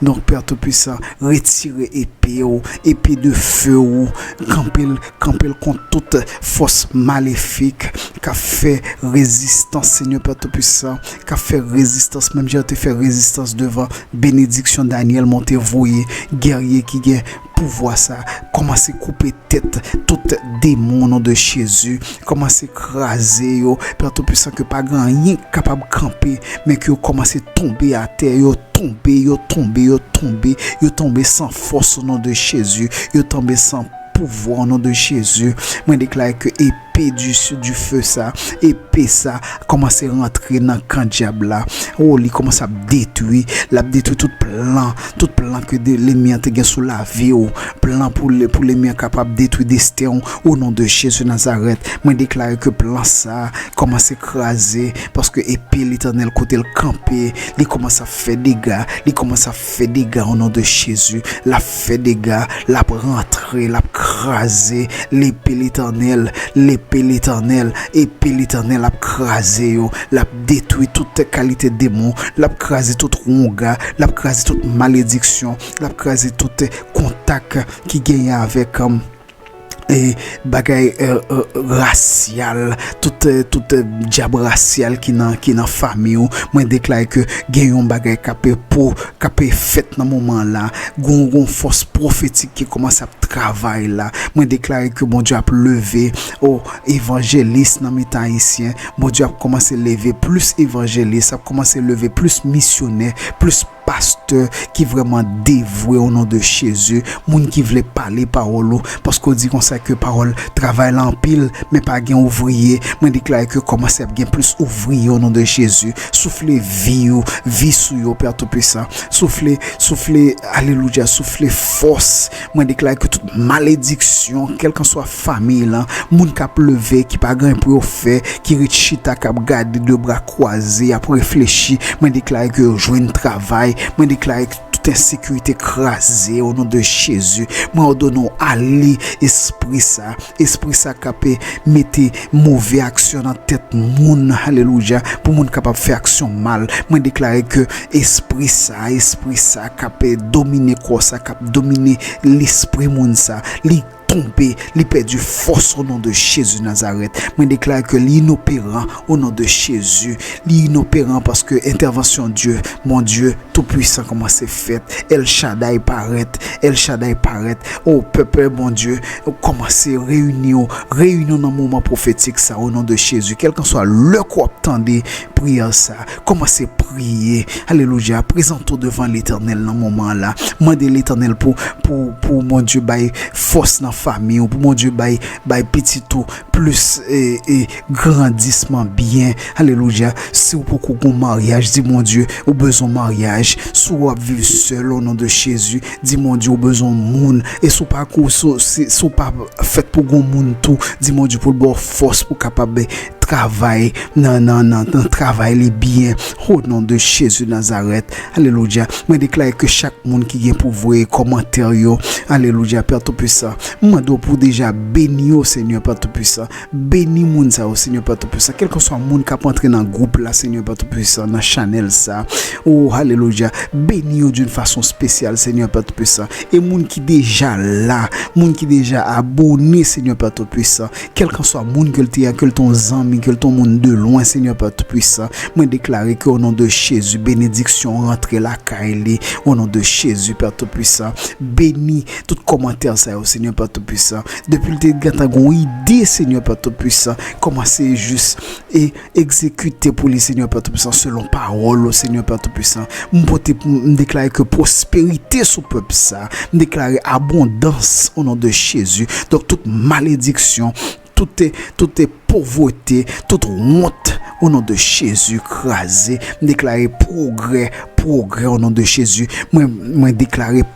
Donk, Pè Toupisan, retire epe w, epe de fe w, kanpe l, kanpe l kont tout fòs malefik k ap fè rezistans, Senyè Pè Toupisan, k ap fè rezistans, menm jan yo te fè rezistans devan benediksyon Danyèl, men w te voye gèrye ki gen pouvwa sa, kòmanse koupe tèt tout demon, o non de Jezi, kòmanse kraze yo, Pè Toupisan, ke pa gen anyen k kapab kanpe, men ke yo kòmanse tonbe atè, yo tonbe, yo tonbe, yo tonbe, yo tonbe san fòs, o non de Jezi, yo tonbe san pouvwa, o non de Jezi. Mwen deklare ke epe di, dife sa, epe sa kòmanse rantre nan kan dyab la. O, li kòmanse ap detwi, l ap detwi tout plan, tout plan ke de, lènmi an te gen sou lavi w, plan pou, pou lènmi an kapab detwi desten w, o non de Jezi Nazarèt. Mwen deklare ke plan sa kòmanse kraze, paske epe Letènèl kote l kanpe, li kòmanse ap fè dega, li kòmanse ap fè dega, o non de Jezi, l ap fè dega, l ap rantre, l ap kraze, lepe Letènèl, lepe Letènèl, epe Letènèl ap kraze yo, l ap detwi tout kalite demon, l ap kraze tout wonga, l ap kraze tout malediksyon, l ap kraze tout kontak ki genyen avèk, um, e bagay, e, e, rasyal, tout, e, tout, e, dyab rasyal ki nan, ki nan fanmi w. Mwen deklare ke gen yon bagay k ap, e, po, k ap, e, fèt nan moman la. Gon, gon fòs pwofetik ki kòmanse ap travay la. Mwen deklare ke Bondye ap leve, o, evanjelis nan mitan ayisyen. Bondye ap kòmanse leve plis evanjelis, ap kòmanse leve plis misyonè, plis pastè ki vrèman devwe o non de Jezi, moun ki vle pale pawòl ou, paske w di konsa ke pawòl travay la anpil, men pa gen ouvriye. Mwen deklare ke kòmanse ap gen plis ouvriye o non de Jezi. Soufle vi ou, vi sou yo, Pè Toupisan. Soufle, soufle, alelouya, soufle fòs. Mwen deklare ke tout malediksyon, kèlkanswa fanmi lan, moun k ap leve, ki pa gen anyen pou yo fè, ki ret chita, k ap gade de bra kwaze, y ap reflechi, mwen deklare ke yo jwenn travay, mwen deklare ke tout ensekirite kraze o non de Jezi. Mwen òdone w ale, espri sa, espri sa k ap mete move aksyon nan tèt moun, alelouya, pou moun kapab fè aksyon mal. Mwen deklare ke espri sa, espri sa k ap domine kò sa, k ap domine lespri moun sa, li tonbe, li pèdi fòs o non de Jezi Nazarèt. Mwen deklare ke li inoperan o non de Jezi. Li inoperan paske entèvansyon Dye, Bondye Toupisan kòmanse fèt. El Shaddai parèt, El Shaddai parèt. O pèp Bondye, kòmanse reyini w, reyini w nan moman pwofetik sa o non de Jezi. Kèlkanswa lè k w ap tande priyè sa, kòmanse priye. Alelouya. Prezante w devan Letènèl nan moman an la. Mande Letènèl pou, pou, pou Bondye bay fòs nan fanmi w, pou Bondye bay, bay pitit ou plis, e, e, grandisman byen. Alelouya. Si w poko gen maryaj, di Bondye ou bezwen maryaj. Si w ap viv sèl, o non de Jezi, di Bondye ou bezwen moun. E si w pa ko-, si, si, si w pa fèt pou gen moun tou, di Bondye pou l ba w fòs pou kapab travay nan, nan, nan, nan travay li byen. O non de Jezi Nazarèt. Alelouya. Mwen deklare ke chak moun ki gen pou voye kòmantè yo, alelouya, Pè Toupisan, m mande w pou deja beni yo, Senyè Pè Toupisan. Beni moun sa yo, Senyè Pè Toupisan. Kèlkanswa moun k ap antre nan gwoup la, Senyè Pè Toupisan, nan chanèl sa. O, alelouya. Beni yo d'une façon spéciale, Senyè Pè Toupisan. E moun ki deja la, moun ki deja abone, Senyè Pè Toupisan, kèlkanswa moun ke l te ye a, ke l te yon zanmi, ke l te yon moun de lwen, Senyè Pè Toupisan, mwen deklare ke o non de Jezi, benediksyon rantre lakay li, o non de Jezi, Pè Toupisan. Beni tout kòmantè sa yo, Senyè Pè Toupisan. Depi l te gentan gen yon ide, Senyè Pè Toupisan, kòmanse jis e egzekite pou li, Senyè Pè Toupisan, selon pawòl ou, Senyè Pè Toupisan. M pote, m deklare ke pwosperite sou pèp sa. M deklare abondans o non de Jezi. Donk, tout malediksyon, tout, tout povreté, tout wont, o non de Jezi, kraze. M deklare pwogrè, pwogrè o non de Jezi. Mwen, mwen deklare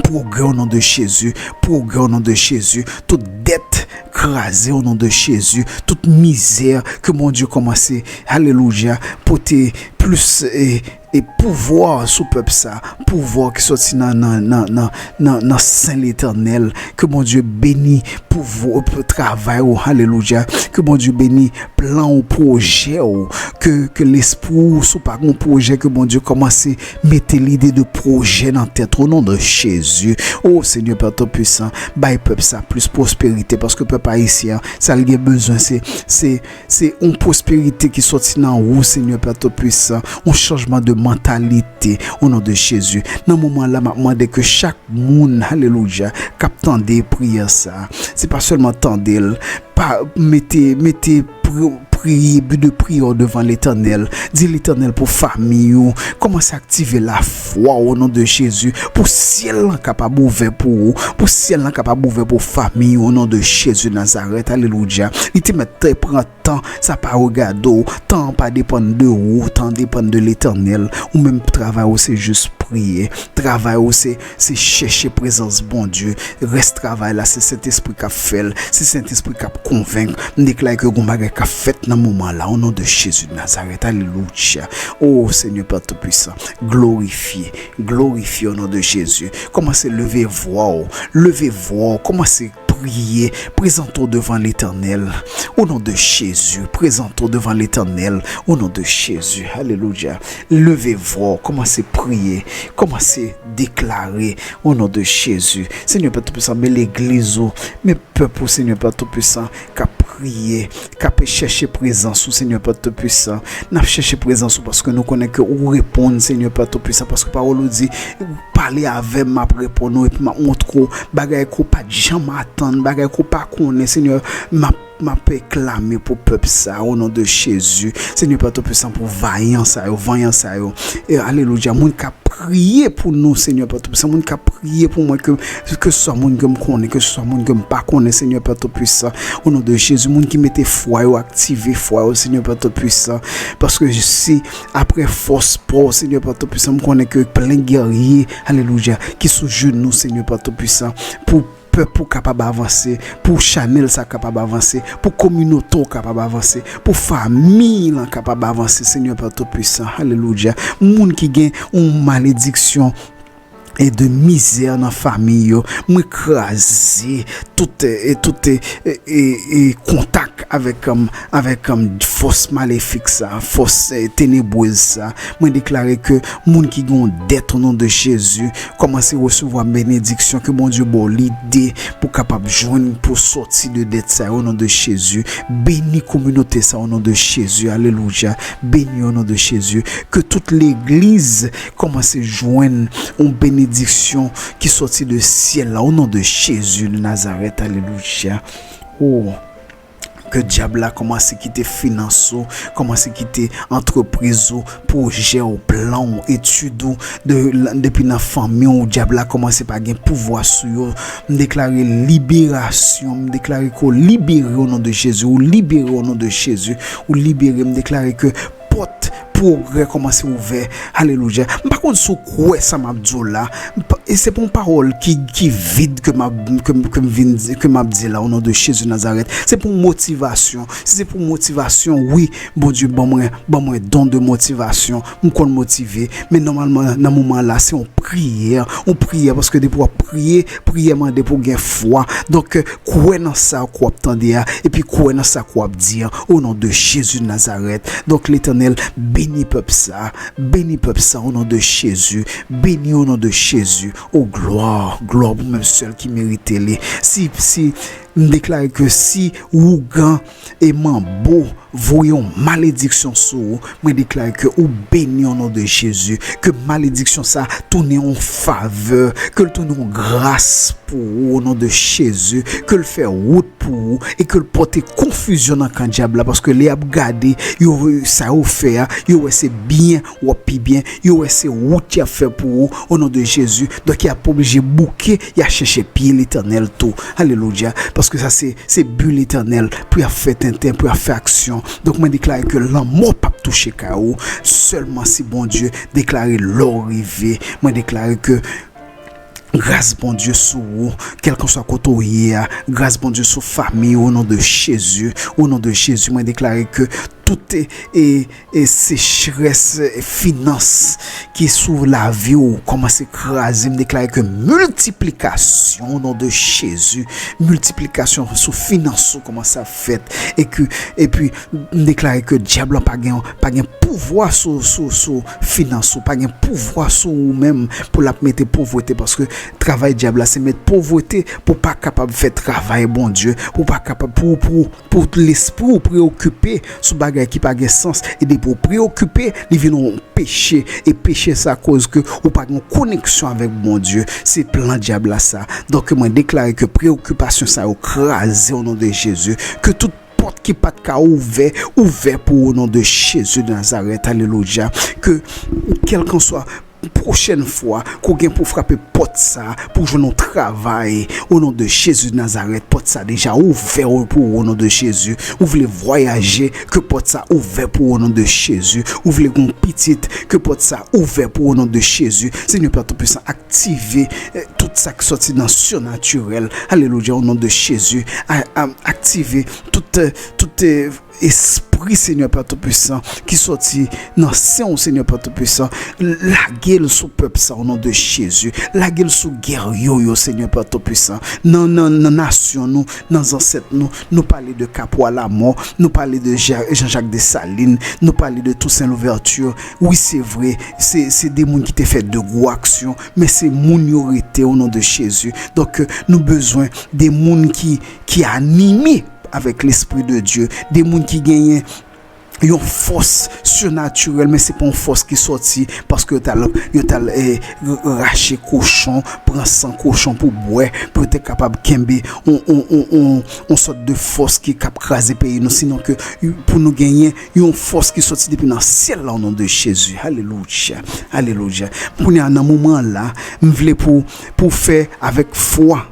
pwogrè o non de Jezi, pwogrè o non de Jezi, tout dèt kraze o non de Jezi, tout mizè ke Bondye kòmanse, alelouya, pote plis, e, e pouvwa sou pèp sa, pouvwa ki sòti nan, nan, nan, nan, nan, nan sen Letènèl, ke Bondye beni pouvwa, travay ou, alelouya, ke Bondye beni plan ou, pwojè ou, ke, ke lespri ou, si w pa gen yon pwojè, ke Bondye kòmanse mete lide de pwojè nan tèt ou, o non de Jezi. O Senyè Pè Toupisan, bay pèp sa plis pwosperite, paske pèp ayisyen an, sa l gen bezwen, se, se, se yon pwosperite ki sòti nan ou, Senyè Pè Toupisan, yon chanjman de mantalite, o non de Jezi. Nan moman la, m ap mande ke chak moun, alelouya, k ap tande priyè sa, se pa sèlman tande l, pa mete, mete pri-, priye, bi de priyè w devan Letènèl. Di Letènèl pou fanmi ou. Kòmanse aktive lafwa w, o non de Jezi, pou syèl lan kapab ouvè pou ou, pou syèl lan kapab ouvè pou fanmi ou, o non de Jezi Nazarèt. Alelouya. Li te mèt te pran tan, sa pa regade w. Tan an pa depann de ou, tan an depann de Letènèl. Ou menm, travay ou se jis priye. Travay ou se, se chèche prezans Bondye. Rès travay la, se Sentespri k ap fè l, se Sentespri k ap konvenk. M deklare ke gon bagay k ap fèt nan moman la, o non de Jezi de Nazarèt. Alelouya. O Senyè Pè Toupisan, glorifye, glorifye o non de Jezi. Kòmanse leve vwa w, leve vwa w, kòmanse priye, prezante w devan Letènèl, o non de Jezi, prezante w devan Letènèl, o non de Jezi, alelouya. Leve vwa w, kòmanse priye, kòmanse deklare, o non de Jezi. Senyè Pè Toupisan, men legliz ou, men pèp ou, Senyè Pè Toupisan, k ap priye, k ap chèche prezans ou, Senyè Pè Toupisan. N ap chèche prezans ou paske nou konnen ke ou reponn, Senyè Pè Toupisan, paske pawòl ou di, pale avè m, m ap reponn ou, epi m ap montre w bagay ke w pa t janm atann, bagay ke w pa konnen, Senyè, m ap, m ap klame pou pèp sa, o non de Jezi. Senyè Pè Toupisan, pou vanyan sa yo, vanyan sa yo. E, alelouya, moun k ap priye pou nou, Senyè Pè Toupisan, moun k ap priye pou mwen, ke, ke swa moun ke m konnen, ke swa moun ke m pa konnen, Senyè Pè Toupisan, o non de Jezi, moun ki mete fwa yo, aktive fwa yo, Senyè Pè Toupisan, paske si apre fòs pa w, Senyè Pè Toupisan, m konnen ke plen gèrye, alelouya, ki sou jenou, Senyè Pè Toupisan, pou pèp ou kapab avanse, pou chanèl sa kapab avanse, pou kominote w kapab avanse, pou fanmi lan kapab avanse, Senyè Pè Toupisan, alelouya. Moun ki gen yon malediksyon e de mizè nan fanmi yo, mwen kraze tout, e, tout, e, e, e, e kontak avèk, um, avèk, um, fòs malefik sa, fòs, e, tenebrez sa. Mwen deklare ke moun ki gen yon dèt, o non de Jezi, kòmanse resevwa benediksyon, ke Bondye ba w lide pou kapab jwenn, pou sòti de dèt sa yo, o non de Jezi. Beni kominote sa, o non de Jezi. Alelouya. Beni, o non de Jezi. Ke tout legliz kòmanse jwenn yon benediksyon ki sòti de syèl la, o non de Jezi de Nazarèt. Alelouya. O, ke dyab la kòmanse kite finans ou, kòmanse kite antrepriz ou, pwojè w, plan w, etid ou, de, depi nan fanmi w, dyab la kòmanse pa gen pouvwa sou yo. M deklare liberasyon, m deklare ke w libere o non de Jezi, ou libere o non de Jezi, ou libere, m deklare ke pòt pwogrè kòmanse ouvè. Alelouya. M pa konn si w kwè sa m ap di w la. M pa, e se pa yon pawòl ki, ki vid ke m ap, ke, m- ke m vin di, ke m ap di la, o non de Jezi Nazarèt. Se pa yon motivasyon. Si se pou motivasyon, wi, Bondye ban mwen, ban mwen don de motivasyon. M konn motive. Men nòmalman, nan moman la, se yon priyè. Yon priyè, paske depi w ap priye, priyè mande pou w gen fwa. Donk, kwè nan sa ke w ap tande a, epi kwè nan sa ke w ap di a, o non de Jezi Nazarèt. Donk, Letènèl, beni pèp sa, beni pèp sa, o non de Jezi, beni o non de Jezi. O glwa, glwa pou menm sèl ki merite li. Si, si, m deklare ke si ougan e manbo voye yon malediksyon sou ou, mwen deklare ke ou beni o non de Jezi, ke malediksyon sa tounen yon favè, ke l tounen yon gras pou ou o non de Jezi, ke l fè wout pou ou e ke l pote konfizyon nan kan dyab la, paske lè y ap gade yo, sa yo fè a, yo wè se byen w ap pi byen, yo wè se wout y ap fè pou ou o non de Jezi. Donk y ap oblije bouke, y a chèche pye Letènèl tou. Alelouya. Paske sa se, se bi Letènèl pou y ap fè tenten, pou y ap fè aksyon. Donk mwen deklare ke lanmò p ap touche kay ou. Sèlman si Bondye deklare lè w rive, mwen deklare ke gras Bondye sou ou, kèlkanswa kote w ye a, gras Bondye sou fanmi ou, o non de Jezi, o non de Jezi, mwen deklare ke tout e, e, e sechrès, e finans ki sou lavi w kòmanse kraze, m deklare ke miltiplikasyon, o non de Jezi, miltiplikasyon sou finans ou kòmanse ap fèt, e ke, epi m deklare ke dyab la pa gen, pa gen pouvwa sou, sou, sou finans ou, pa gen pouvwa sou ou menm pou l ap mete povrete, paske travay dyab la se met povrete pou w pa kapab fè travay Bondye, pou w pa kapab, pou, pou, pou lespri w preyokipe sou bagay ki pa gen sans, e depi w preyokipe, li vin yon peche, e peche sa koz ke ou pa gen koneksyon avèk Bondye, se plan dyab la sa. Donk mwen deklare ke preyokipasyon sa yo kraze o non de Jezi, ke tout pòt ki pa t ka ouvè, ouvè pou ou o non de Jezi de Nazarèt. Alelouya. Ke kèlkanswa pwochèn fwa ke w gen pou w frape pòt sa pou w jwenn yon travay, o non de Jezi de Nazarèt, pòt sa deja ouvè pou ou o non de Jezi. Ou vle vwayaje, ke pòt sa ouvè pou ou o non de Jezi. Ou vle gen yon pitit, ke pòt sa ouvè pou ou o non de Jezi. Senyè Pè Toupisan, aktive, eh, tout sa ki sòti nan sinatirèl. Alelouya, o non de Jezi. A- a- aktive tout, eh, tout, eh, espri, Senyè Pè Toupisan, ki sòti nan sen w, Senyè Pè Toupisan. Lage l sou pèp sa, o non de Jezi. Lage l sou gèrye yo, Senyè Pè Toupisan. Nan, nan, nan nasyon nou, nan zansèt nou, nou pale de Kapwa Lamò, nou pale de Ja- Jean-Jacques Dessalines, nou pale de Toussaint Louverture. Wi, se vre, se, se de moun ki te fè de gwo aksyon, men se moun yo rete, o non de Jezi. Donk, nou bezwen de moun ki, ki anime avèk Lespri de Dye, de moun ki genyen yon fòs sinatirèl, men se pa yon fòs ki sòti paske yo t al, yo t al eh, rache kochon, pran san kochon pou bwè, pou yo te kapab kenbe yon, yon, yon, yon, yon sòt de fòs ki k ap kraze peyi nou, sinon ke pou nou genyen yon fòs ki sòti depi nan syèl la, o non de Jezi. Alelouya, alelouya. Kounye a, nan moman an la, m vle pou, pou fè avèk fwa,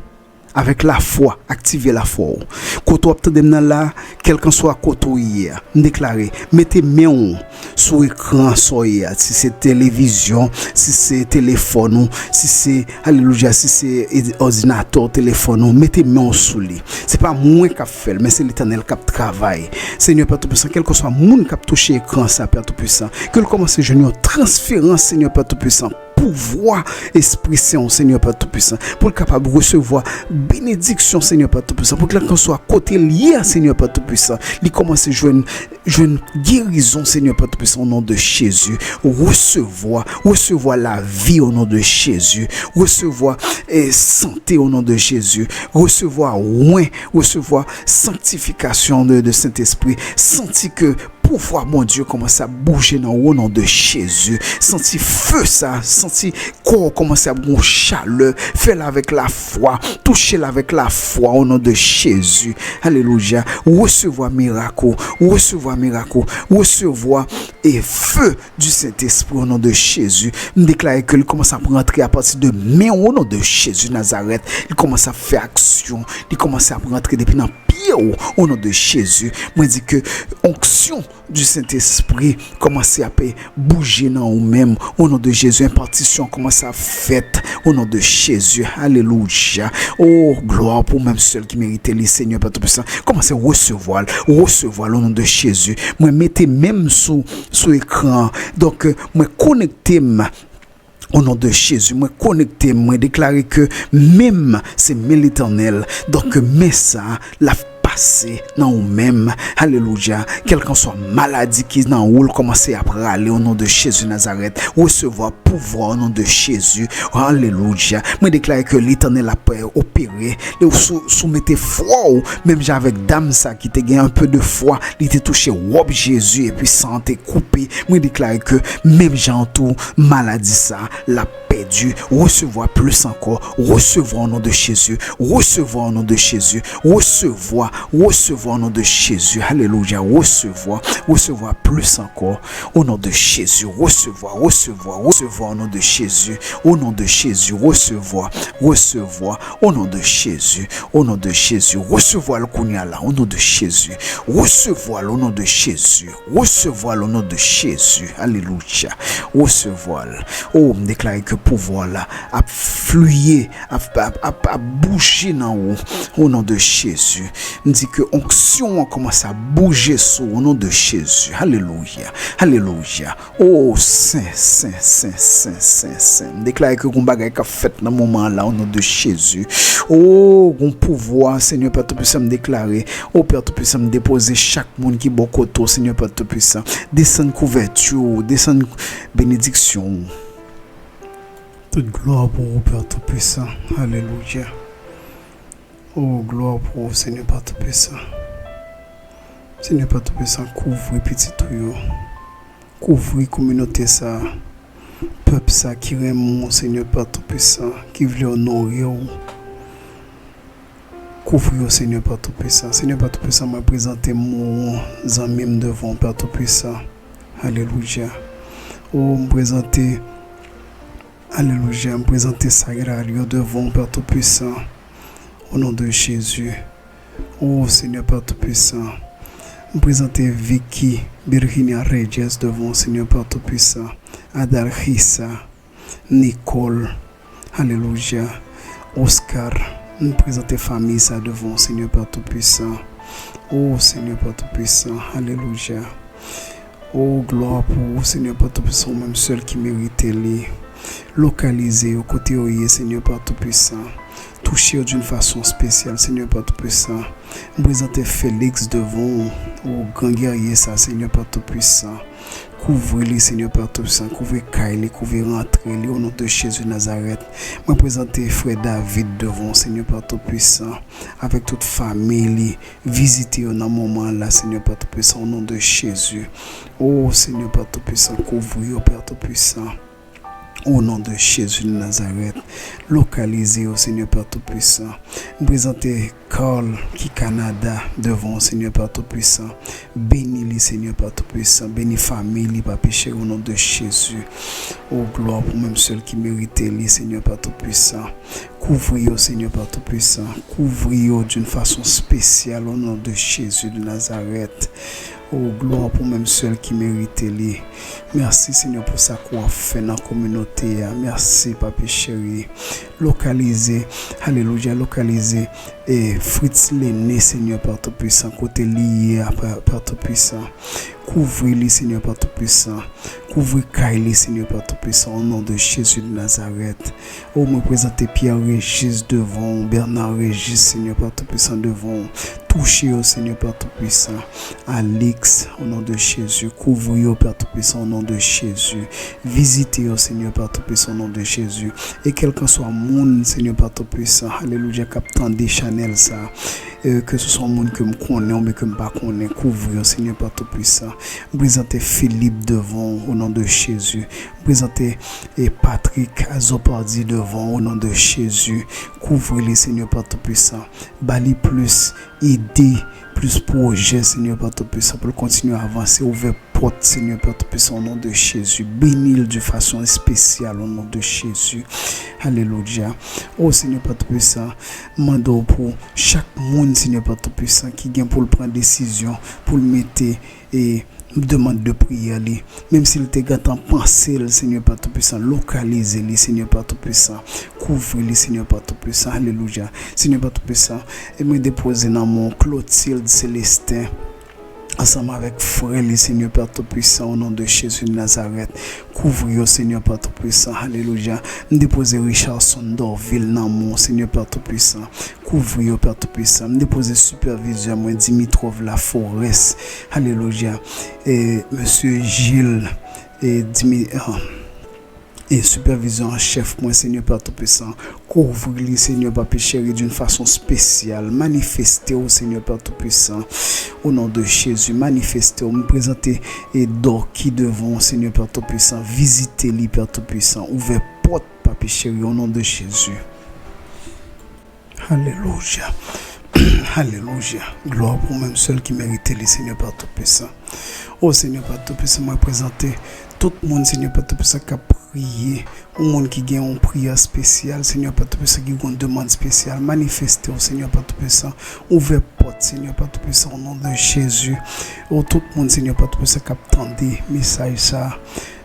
avèk lafwa, aktive lafwa w. Kote w ap tande m nan la, kèlkanswa kote w ye a, m deklare, mete men w sou ekran sa w ye a, si se televizyon, si se telefòn ou, si se, alelouya, si se e, òdinatè w, telefòn ou, mete men w sou li. Se pa mwen k ap fè l, men se Letènèl k ap travay. Senyè Pè Toupisan, kèlkanswa moun k ap touche ekran sa, Pè Toupisan, ke l kòmanse jwenn yon transferans, Senyè Pè Toupisan, pouvwa Espri Sen w, Senyè Pè Toupisan, pou l kapab resevwa benediksyon, Senyè Pè Toupisan, pou kèlkanswa kote l ye a, Senyè Pè Toupisan, li kòmanse jwenn, jwenn gerizon, Senyè Pè Toupisan, o non de Jezi. Resevwa, resevwa lavi, o non de Jezi. Resevwa eh, sante, o non de Jezi. Resevwa wen, resevwa sanktifikasyon de, de Sentespri. Santi ke pouvwa Bondye kòmanse ap bouje nan ou, o non de Jezi. Santi fe sa, santi kò w kòmanse ap gen yon chalè. Fè l avèk lafwa, touche l avèk lafwa, o non de Jezi. Alelouya. Resevwa mirak ou, resevwa mirak ou, resevwa e fe du Saint-Esprit, o non de Jezi. M deklare ke li kòmanse ap rantre apati de men w, o non de Jezi Nazarèt. Li kòmanse ap fè aksyon. Li kòmanse ap rantre depi nan pye w, o non de Jezi. Mwen di ke onksyon du Saint-Esprit kòmanse ap bouje nan ou menm, o non de Jezi. Enpatisyon kòmanse ap fèt, o non de Jezi. Alelouya. O, glwa pou menm sèl ki merite li, Senyè Pè Toupisan. Kòmanse resevwa l, resevwa l, o non de Jezi. Mwen mete men m sou, sou ekran an. Donk, mwen konekte m, o non de Jezi. Mwen konekte m, mwen deklare ke men m, se men Letènèl. Donk, men sa, l ap pase nan ou menm. Alelouya. Kèlkanswa maladi ki nan ou, l kòmanse ap rale, o non de Jezi Nazarèt. Resevwa pouvwa, o non de Jezi. Alelouya. Mwen deklare ke Letènèl ap opere. E ou sou, sou mete fwa w, menm jan avèk dam sa ki te gen un peu de foi, li te touche wòb Jezi epi san an te koupe. Mwen deklare ke menm jan an tou, maladi sa, l ap pèdi. Resevwa plis ankò. Resevwa o non de Jezi. Resevwa o non de Jezi. Resevwa, resevwa o non de Jezi. Alelouya. Resevwa, resevwa plis ankò. O non de Jezi, resevwa, resevwa, resevwa, o non de Jezi, o non de Jezi, resevwa, resevwa, o non de Jezi, o non de Jezi, resevwa l kounye a la, o non de Jezi, resevwa l, o non de Jezi, resevwa l, o non de Jezi, alelouya, resevwa l. O, m deklare ke pouvwa la ap fliye, ap, ap, ap, ap bouje nan ou, o non de Jezi. M di ke onksyon an kòmanse ap bouje sou ou, o non de Jezi. Alelouya. Alelouya. O, sen, sen, sen, sen, sen, sen. M deklare ke gon bagay k ap fèt nan moman an la, o non de Jezi. O, gon pouvwa, Senyè Pè Toupisan, m deklare. O, Pè Toupisan, m depoze chak moun ki bò kote w, Senyè Pè Toupisan. Desann kouvèti w, desann benediksyon w. Tout glwa pou ou, Pè Toupisan. Alelouya. O, glwa pou ou, Senyè Pè Toupisan. Senyè Pè Toupisan, kouvri pitit ou yo. Kouvri kominote sa a. Pèp sa ki renmen w, Senyè Pè Toupisan, ki vle onore w. Kouvri yo, Senyè Pè Toupisan. Senyè Pè Toupisan, mwen prezante moun, zanmi m devan w, Pè Toupisan. Alelouya. O, m prezante, alelouya, m prezante Sagralio devan w, Pè Toupisan. O non de Jezi. O, Senyè Pè Toupisan. M prezante Vicky Virginia Reyes devan w, Senyè Pè Toupisan. Adalgisa. Nicole, alelouya, Oscar, m prezante fanmi sa devan w, Senyè Pè Toupisan. O, Senyè Pè Toupisan, alelouya. O, glwa pou ou, Senyè Pè Toupisan, ou menm sèl ki merite li. Lokalize yo kote yo ye, Senyè Pè Toupisan. Touche yo d'une façon spéciale, Senyè Pè Toupisan. M prezante Félix devan w, o gran gèrye sa, Senyè Pè Toupisan. Kouvri li, Senyè Pè Toupisan. Kouvri kay li, kouvri rantre li, o non de Jezi Nazarèt. Mwen prezante frè David devan w, Senyè Pè Toupisan, avèk tout fanmi li. Vizite yo nan moman an la, Senyè Pè Toupisan, o non de Jezi. O Senyè Pè Toupisan, kouvri yo, Pè Toupisan. O non de Jezi de Nazarèt, lokalize yo, Senyè Pè Toupisan. M prezante Carl ki Kanada devan w, Senyè Pè Toupisan. Beni li, Senyè Pè Toupisan. Beni fanmi li, Papi cheri, o non de Jezi. O, glwa pou menm sèl ki merite li, Senyè Pè Toupisan. Kouvri yo, Senyè Pè Toupisan. Kouvri yo d'une façon spéciale, o non de Jezi de Nazarèt. O, glwa pou menm sèl ki merite li. Mèsi, Senyè, pou sa ke w ap fè nan kominote a. Mèsi, Papi cheri. Lokalize, alelouya, lokalize, e, Fritz Lene, Senyè, Pè Toupisan, kote li ye a, Pè, Pè Toupisan. Kouvri li, Senyè, Pè Toupisan. Kouvri kay li, Senyè, Pè Toupisan, o non de Jezi de Nazarèt. O, mwen prezante Pierre Régis devan w, Bernard Régis, Senyè, Pè Toupisan, devan w. Touche yo, Senyè, Pè Toupisan. Alix, o non de Jezi. Kouvri yo, Pè Toupisan, o non de Jezi. Vizite yo, Senyè, Pè Toupisan, o non de Jezi. E kèlkanswa moun, Senyè, Pè Toupisan, alelouya, k ap tande chanèl sa, e ke se swa moun ke m konnen oubyen ke m pa konnen, kouvri yo, Senyè, Pè Toupisan. M prezante Philippe devan w, o non de Jezi. M prezante, e, Patrick Azopardi devan w, o non de Jezi. Kouvri li, Senyè, Pè Toupisan. Ba li plis ide, plis pwojè, Senyè Pè Toupisan, pou l kontinye avanse. Ouvè pòt, Senyè Pè Toupisan, o non de Jezi. Beni l de fason espesyal, o non de Jezi. Alelouya. O Senyè Pè Toupisan, m mande w pou chak moun, Senyè Pè Toupisan, ki gen pou l pran desizyon, pou l mete, e, demann de priyè li. Menm si l te gentan panse l, Senyè Pè Toupisan, lokalize li, Senyè Pè Toupisan. Kouvri li, Senyè Pè Toupisan. Alelouya. Senyè Pè Toupisan, e mwen depoze nan men w Clotilde Célestin, ansanm avèk frè li, Senyè Pè Toupisan, o non de Jezi de Nazarèt. Kouvri yo, Senyè Pè Toupisan. Alelouya. M depoze Richardson Dorvil nan men w, Senyè Pè Toupisan. Kouvri yo, Pè Toupisan. M depoze sipèvizè mwen, Dimitrov Laforest. Alelouya. E mesye Gilles, e Dimi-, ah, e sipèvizè an chèf mwen, Senyè Pè Toupisan. Kouvri li, Senyè, Papi cheri, d'une façon spéciale. Manifeste w, Senyè Pè Toupisan. O non de Jezi, manifeste w. M prezante e Dorky devan w, Senyè Pè Toupisan. Vizite li, Pè Toupisan. Ouvè pòt, Papi cheri, o non de Jezi. Alelouya. Alelouya. Glwa pou menm sèl ki merite li, Senyè Pè Toupisan. O Senyè Pè Toupisan, mwen prezante tout moun, Senyè Pè Toupisan, k ap priye. Yon moun ki gen yon priyè espesyal, Senyè Pè Toupisan, ki gen yon demann espesyal, manifeste w, Senyè Pè Toupisan. Ouvè pòt, Senyè Pè Toupisan, o non de Jezi. O tout moun, Senyè Pè Toupisan, k ap tande mesaj sa a.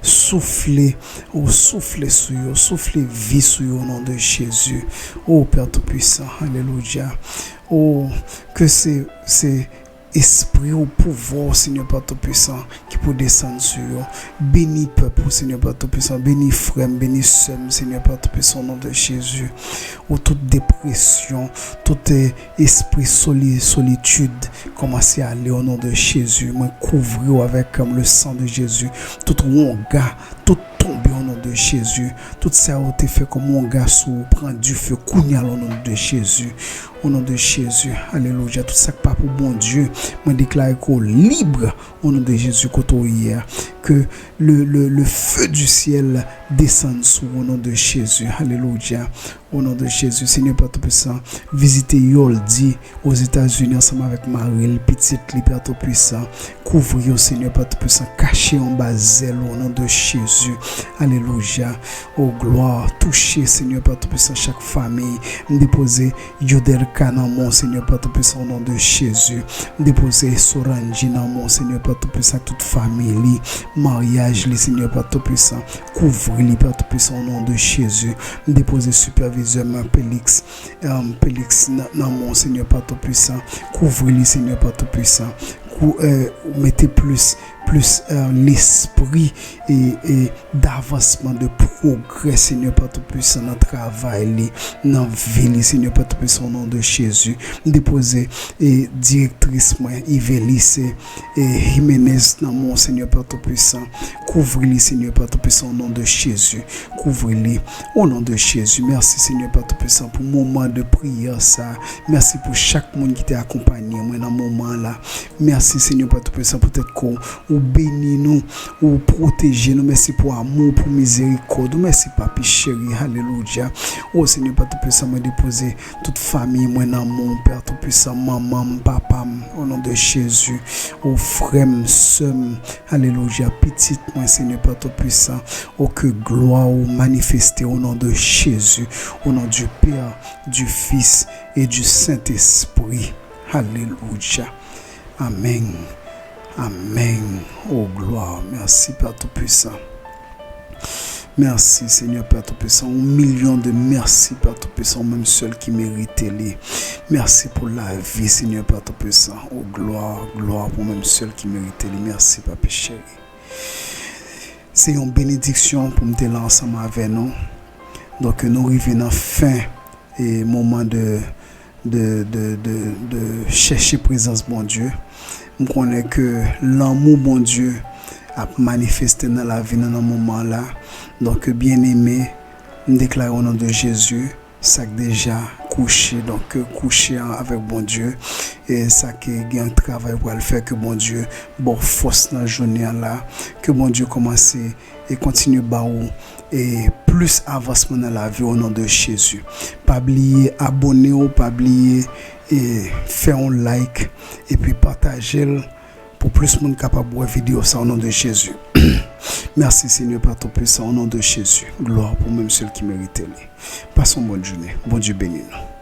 Soufle, o soufle sou yo, soufle vi sou yo, o non de Jezi. O Pè Toupisan, alelouya. O, ke se, se espri w, pouvwa w, Senyè Pè Toupisan, ki pou desann sou yo. Beni pèp ou, Senyè Pè Toupisan. Beni frè m, beni sè m, Senyè Pè Toupisan, o non de Jezi. O tout depresyon, tout, e, espri soli-, solitid, kòmanse ale, o non de Jezi. Mwen kouvri w avèk, e, le sang de Jésus. Tout wonga, tout tonbe, o non de Jezi. Tout sa yo te fè kòm wonga sou ou, pran dife kounye a, o non de Jezi. O non de Jezi. Alelouya. Tout sa k pa pou Bondye, mwen deklare ke w lib, o non de Jezi, kote w ye a. Ke le, le, le feu du ciel desann sou ou, o non de Jezi. Alelouya. O non de Jezi, Senyè Pè Toupisan, vizite Yoldi Ozetazini ansanm avèk mari l, pitit li, Pè Toupisan. Kouvri yo, Senyè Pè Toupisan, kache yo anba zèl ou, o non de Jezi. Alelouya. O glwa, touche, Senyè Pè Toupisan, chak fanmi. M depoze Youdelka nan men w, Senyè Pè Toupisan, o non de Jezi. M depoze Soranji nan men w, Senyè Pè Toupisan, tout fanmi li, maryaj li, Senyè Pè Toupisan. Kouvri li, Pè Toupisan, o non de Jezi. M depoze sipèvizè mwen, Pelix, em, Pelix nan, nan men w, Senyè Pè Toupisan. Kouvri li, Senyè Pè Toupisan. Kou-, eh, mete plis plis, euh, lespri e, e d'avansman, de pwogrè, Senyè Pè Toupisan, nan travay li, nan vi li, Senyè Pè Toupisan, o non de Jezi. M depoze e direktris mwen, Ivelisse e Jimenez, nan men w, Senyè Pè Toupisan. Kouvri li, Senyè Pè Toupisan, o non de Jezi. Kouvri li, o non de Jezi. Mèsi, Senyè Pè Toupisan, pou moman de priyè sa. Mèsi pou chak moun ki te akonpanye mwen nan moman la. Mèsi, Senyè Pè Toupisan, poutèt ke w beni nou, ou pwoteje nou. Mèsi pou amou, pou mizerikòd ou. Mèsi, Papi cheri. Alelouya. O Senyè Pè Toupisan, mwen depoze tout fanmi mwen nan men w, Pè Toupisan, manman m, papa m, o non de Jezi. O frè m, sè m, alelouya, pitit mwen, Senyè Pè Toupisan. O ke glwa ou manifeste, o non de Jezi, o non du Père, du Fils et du Saint-Esprit. Alelouya. Amèn. Amèn. O glwa. Mèsi, Pè Toupisan. Mèsi, Senyè Pè Toupisan. Yon milyon de mèsi, Pè Toupisan, ou menm sèl ki merite li. Mèsi pou lavi, Senyè Pè Toupisan. O glwa, glwa pou ou menm sèl ki merite li. Mèsi, Papi cheri. Se yon benediksyon pou m te la ansanm avè nou. Donk, nou rive nan fen e moman de, de, de, de, de chèche prezans Bondye. M konnen ke lanmou Bondye ap manifeste nan lavi nou nan moman la. Donk, byeneme, m deklare o non de Jezi, sa k deja kouche, donk, kouche an avèk Bondye, e sa ke gen travay pral fè, ke Bondye ba w fòs nan jounen an la, ke Bondye kòmanse e kontinye ba w e plis avansman nan lavi w, o non de Jezi. Pa bliye abòne w, pa bliye e fè yon like, epi pataje l pou plis moun kapab wè videyo sa, o non de Jezi. Mèsi, Senyè Pè Toupisan, o non de Jezi. Glwa pou ou menm sèl ki merite li. Pase yon bòn jounen. Bondye beni nou.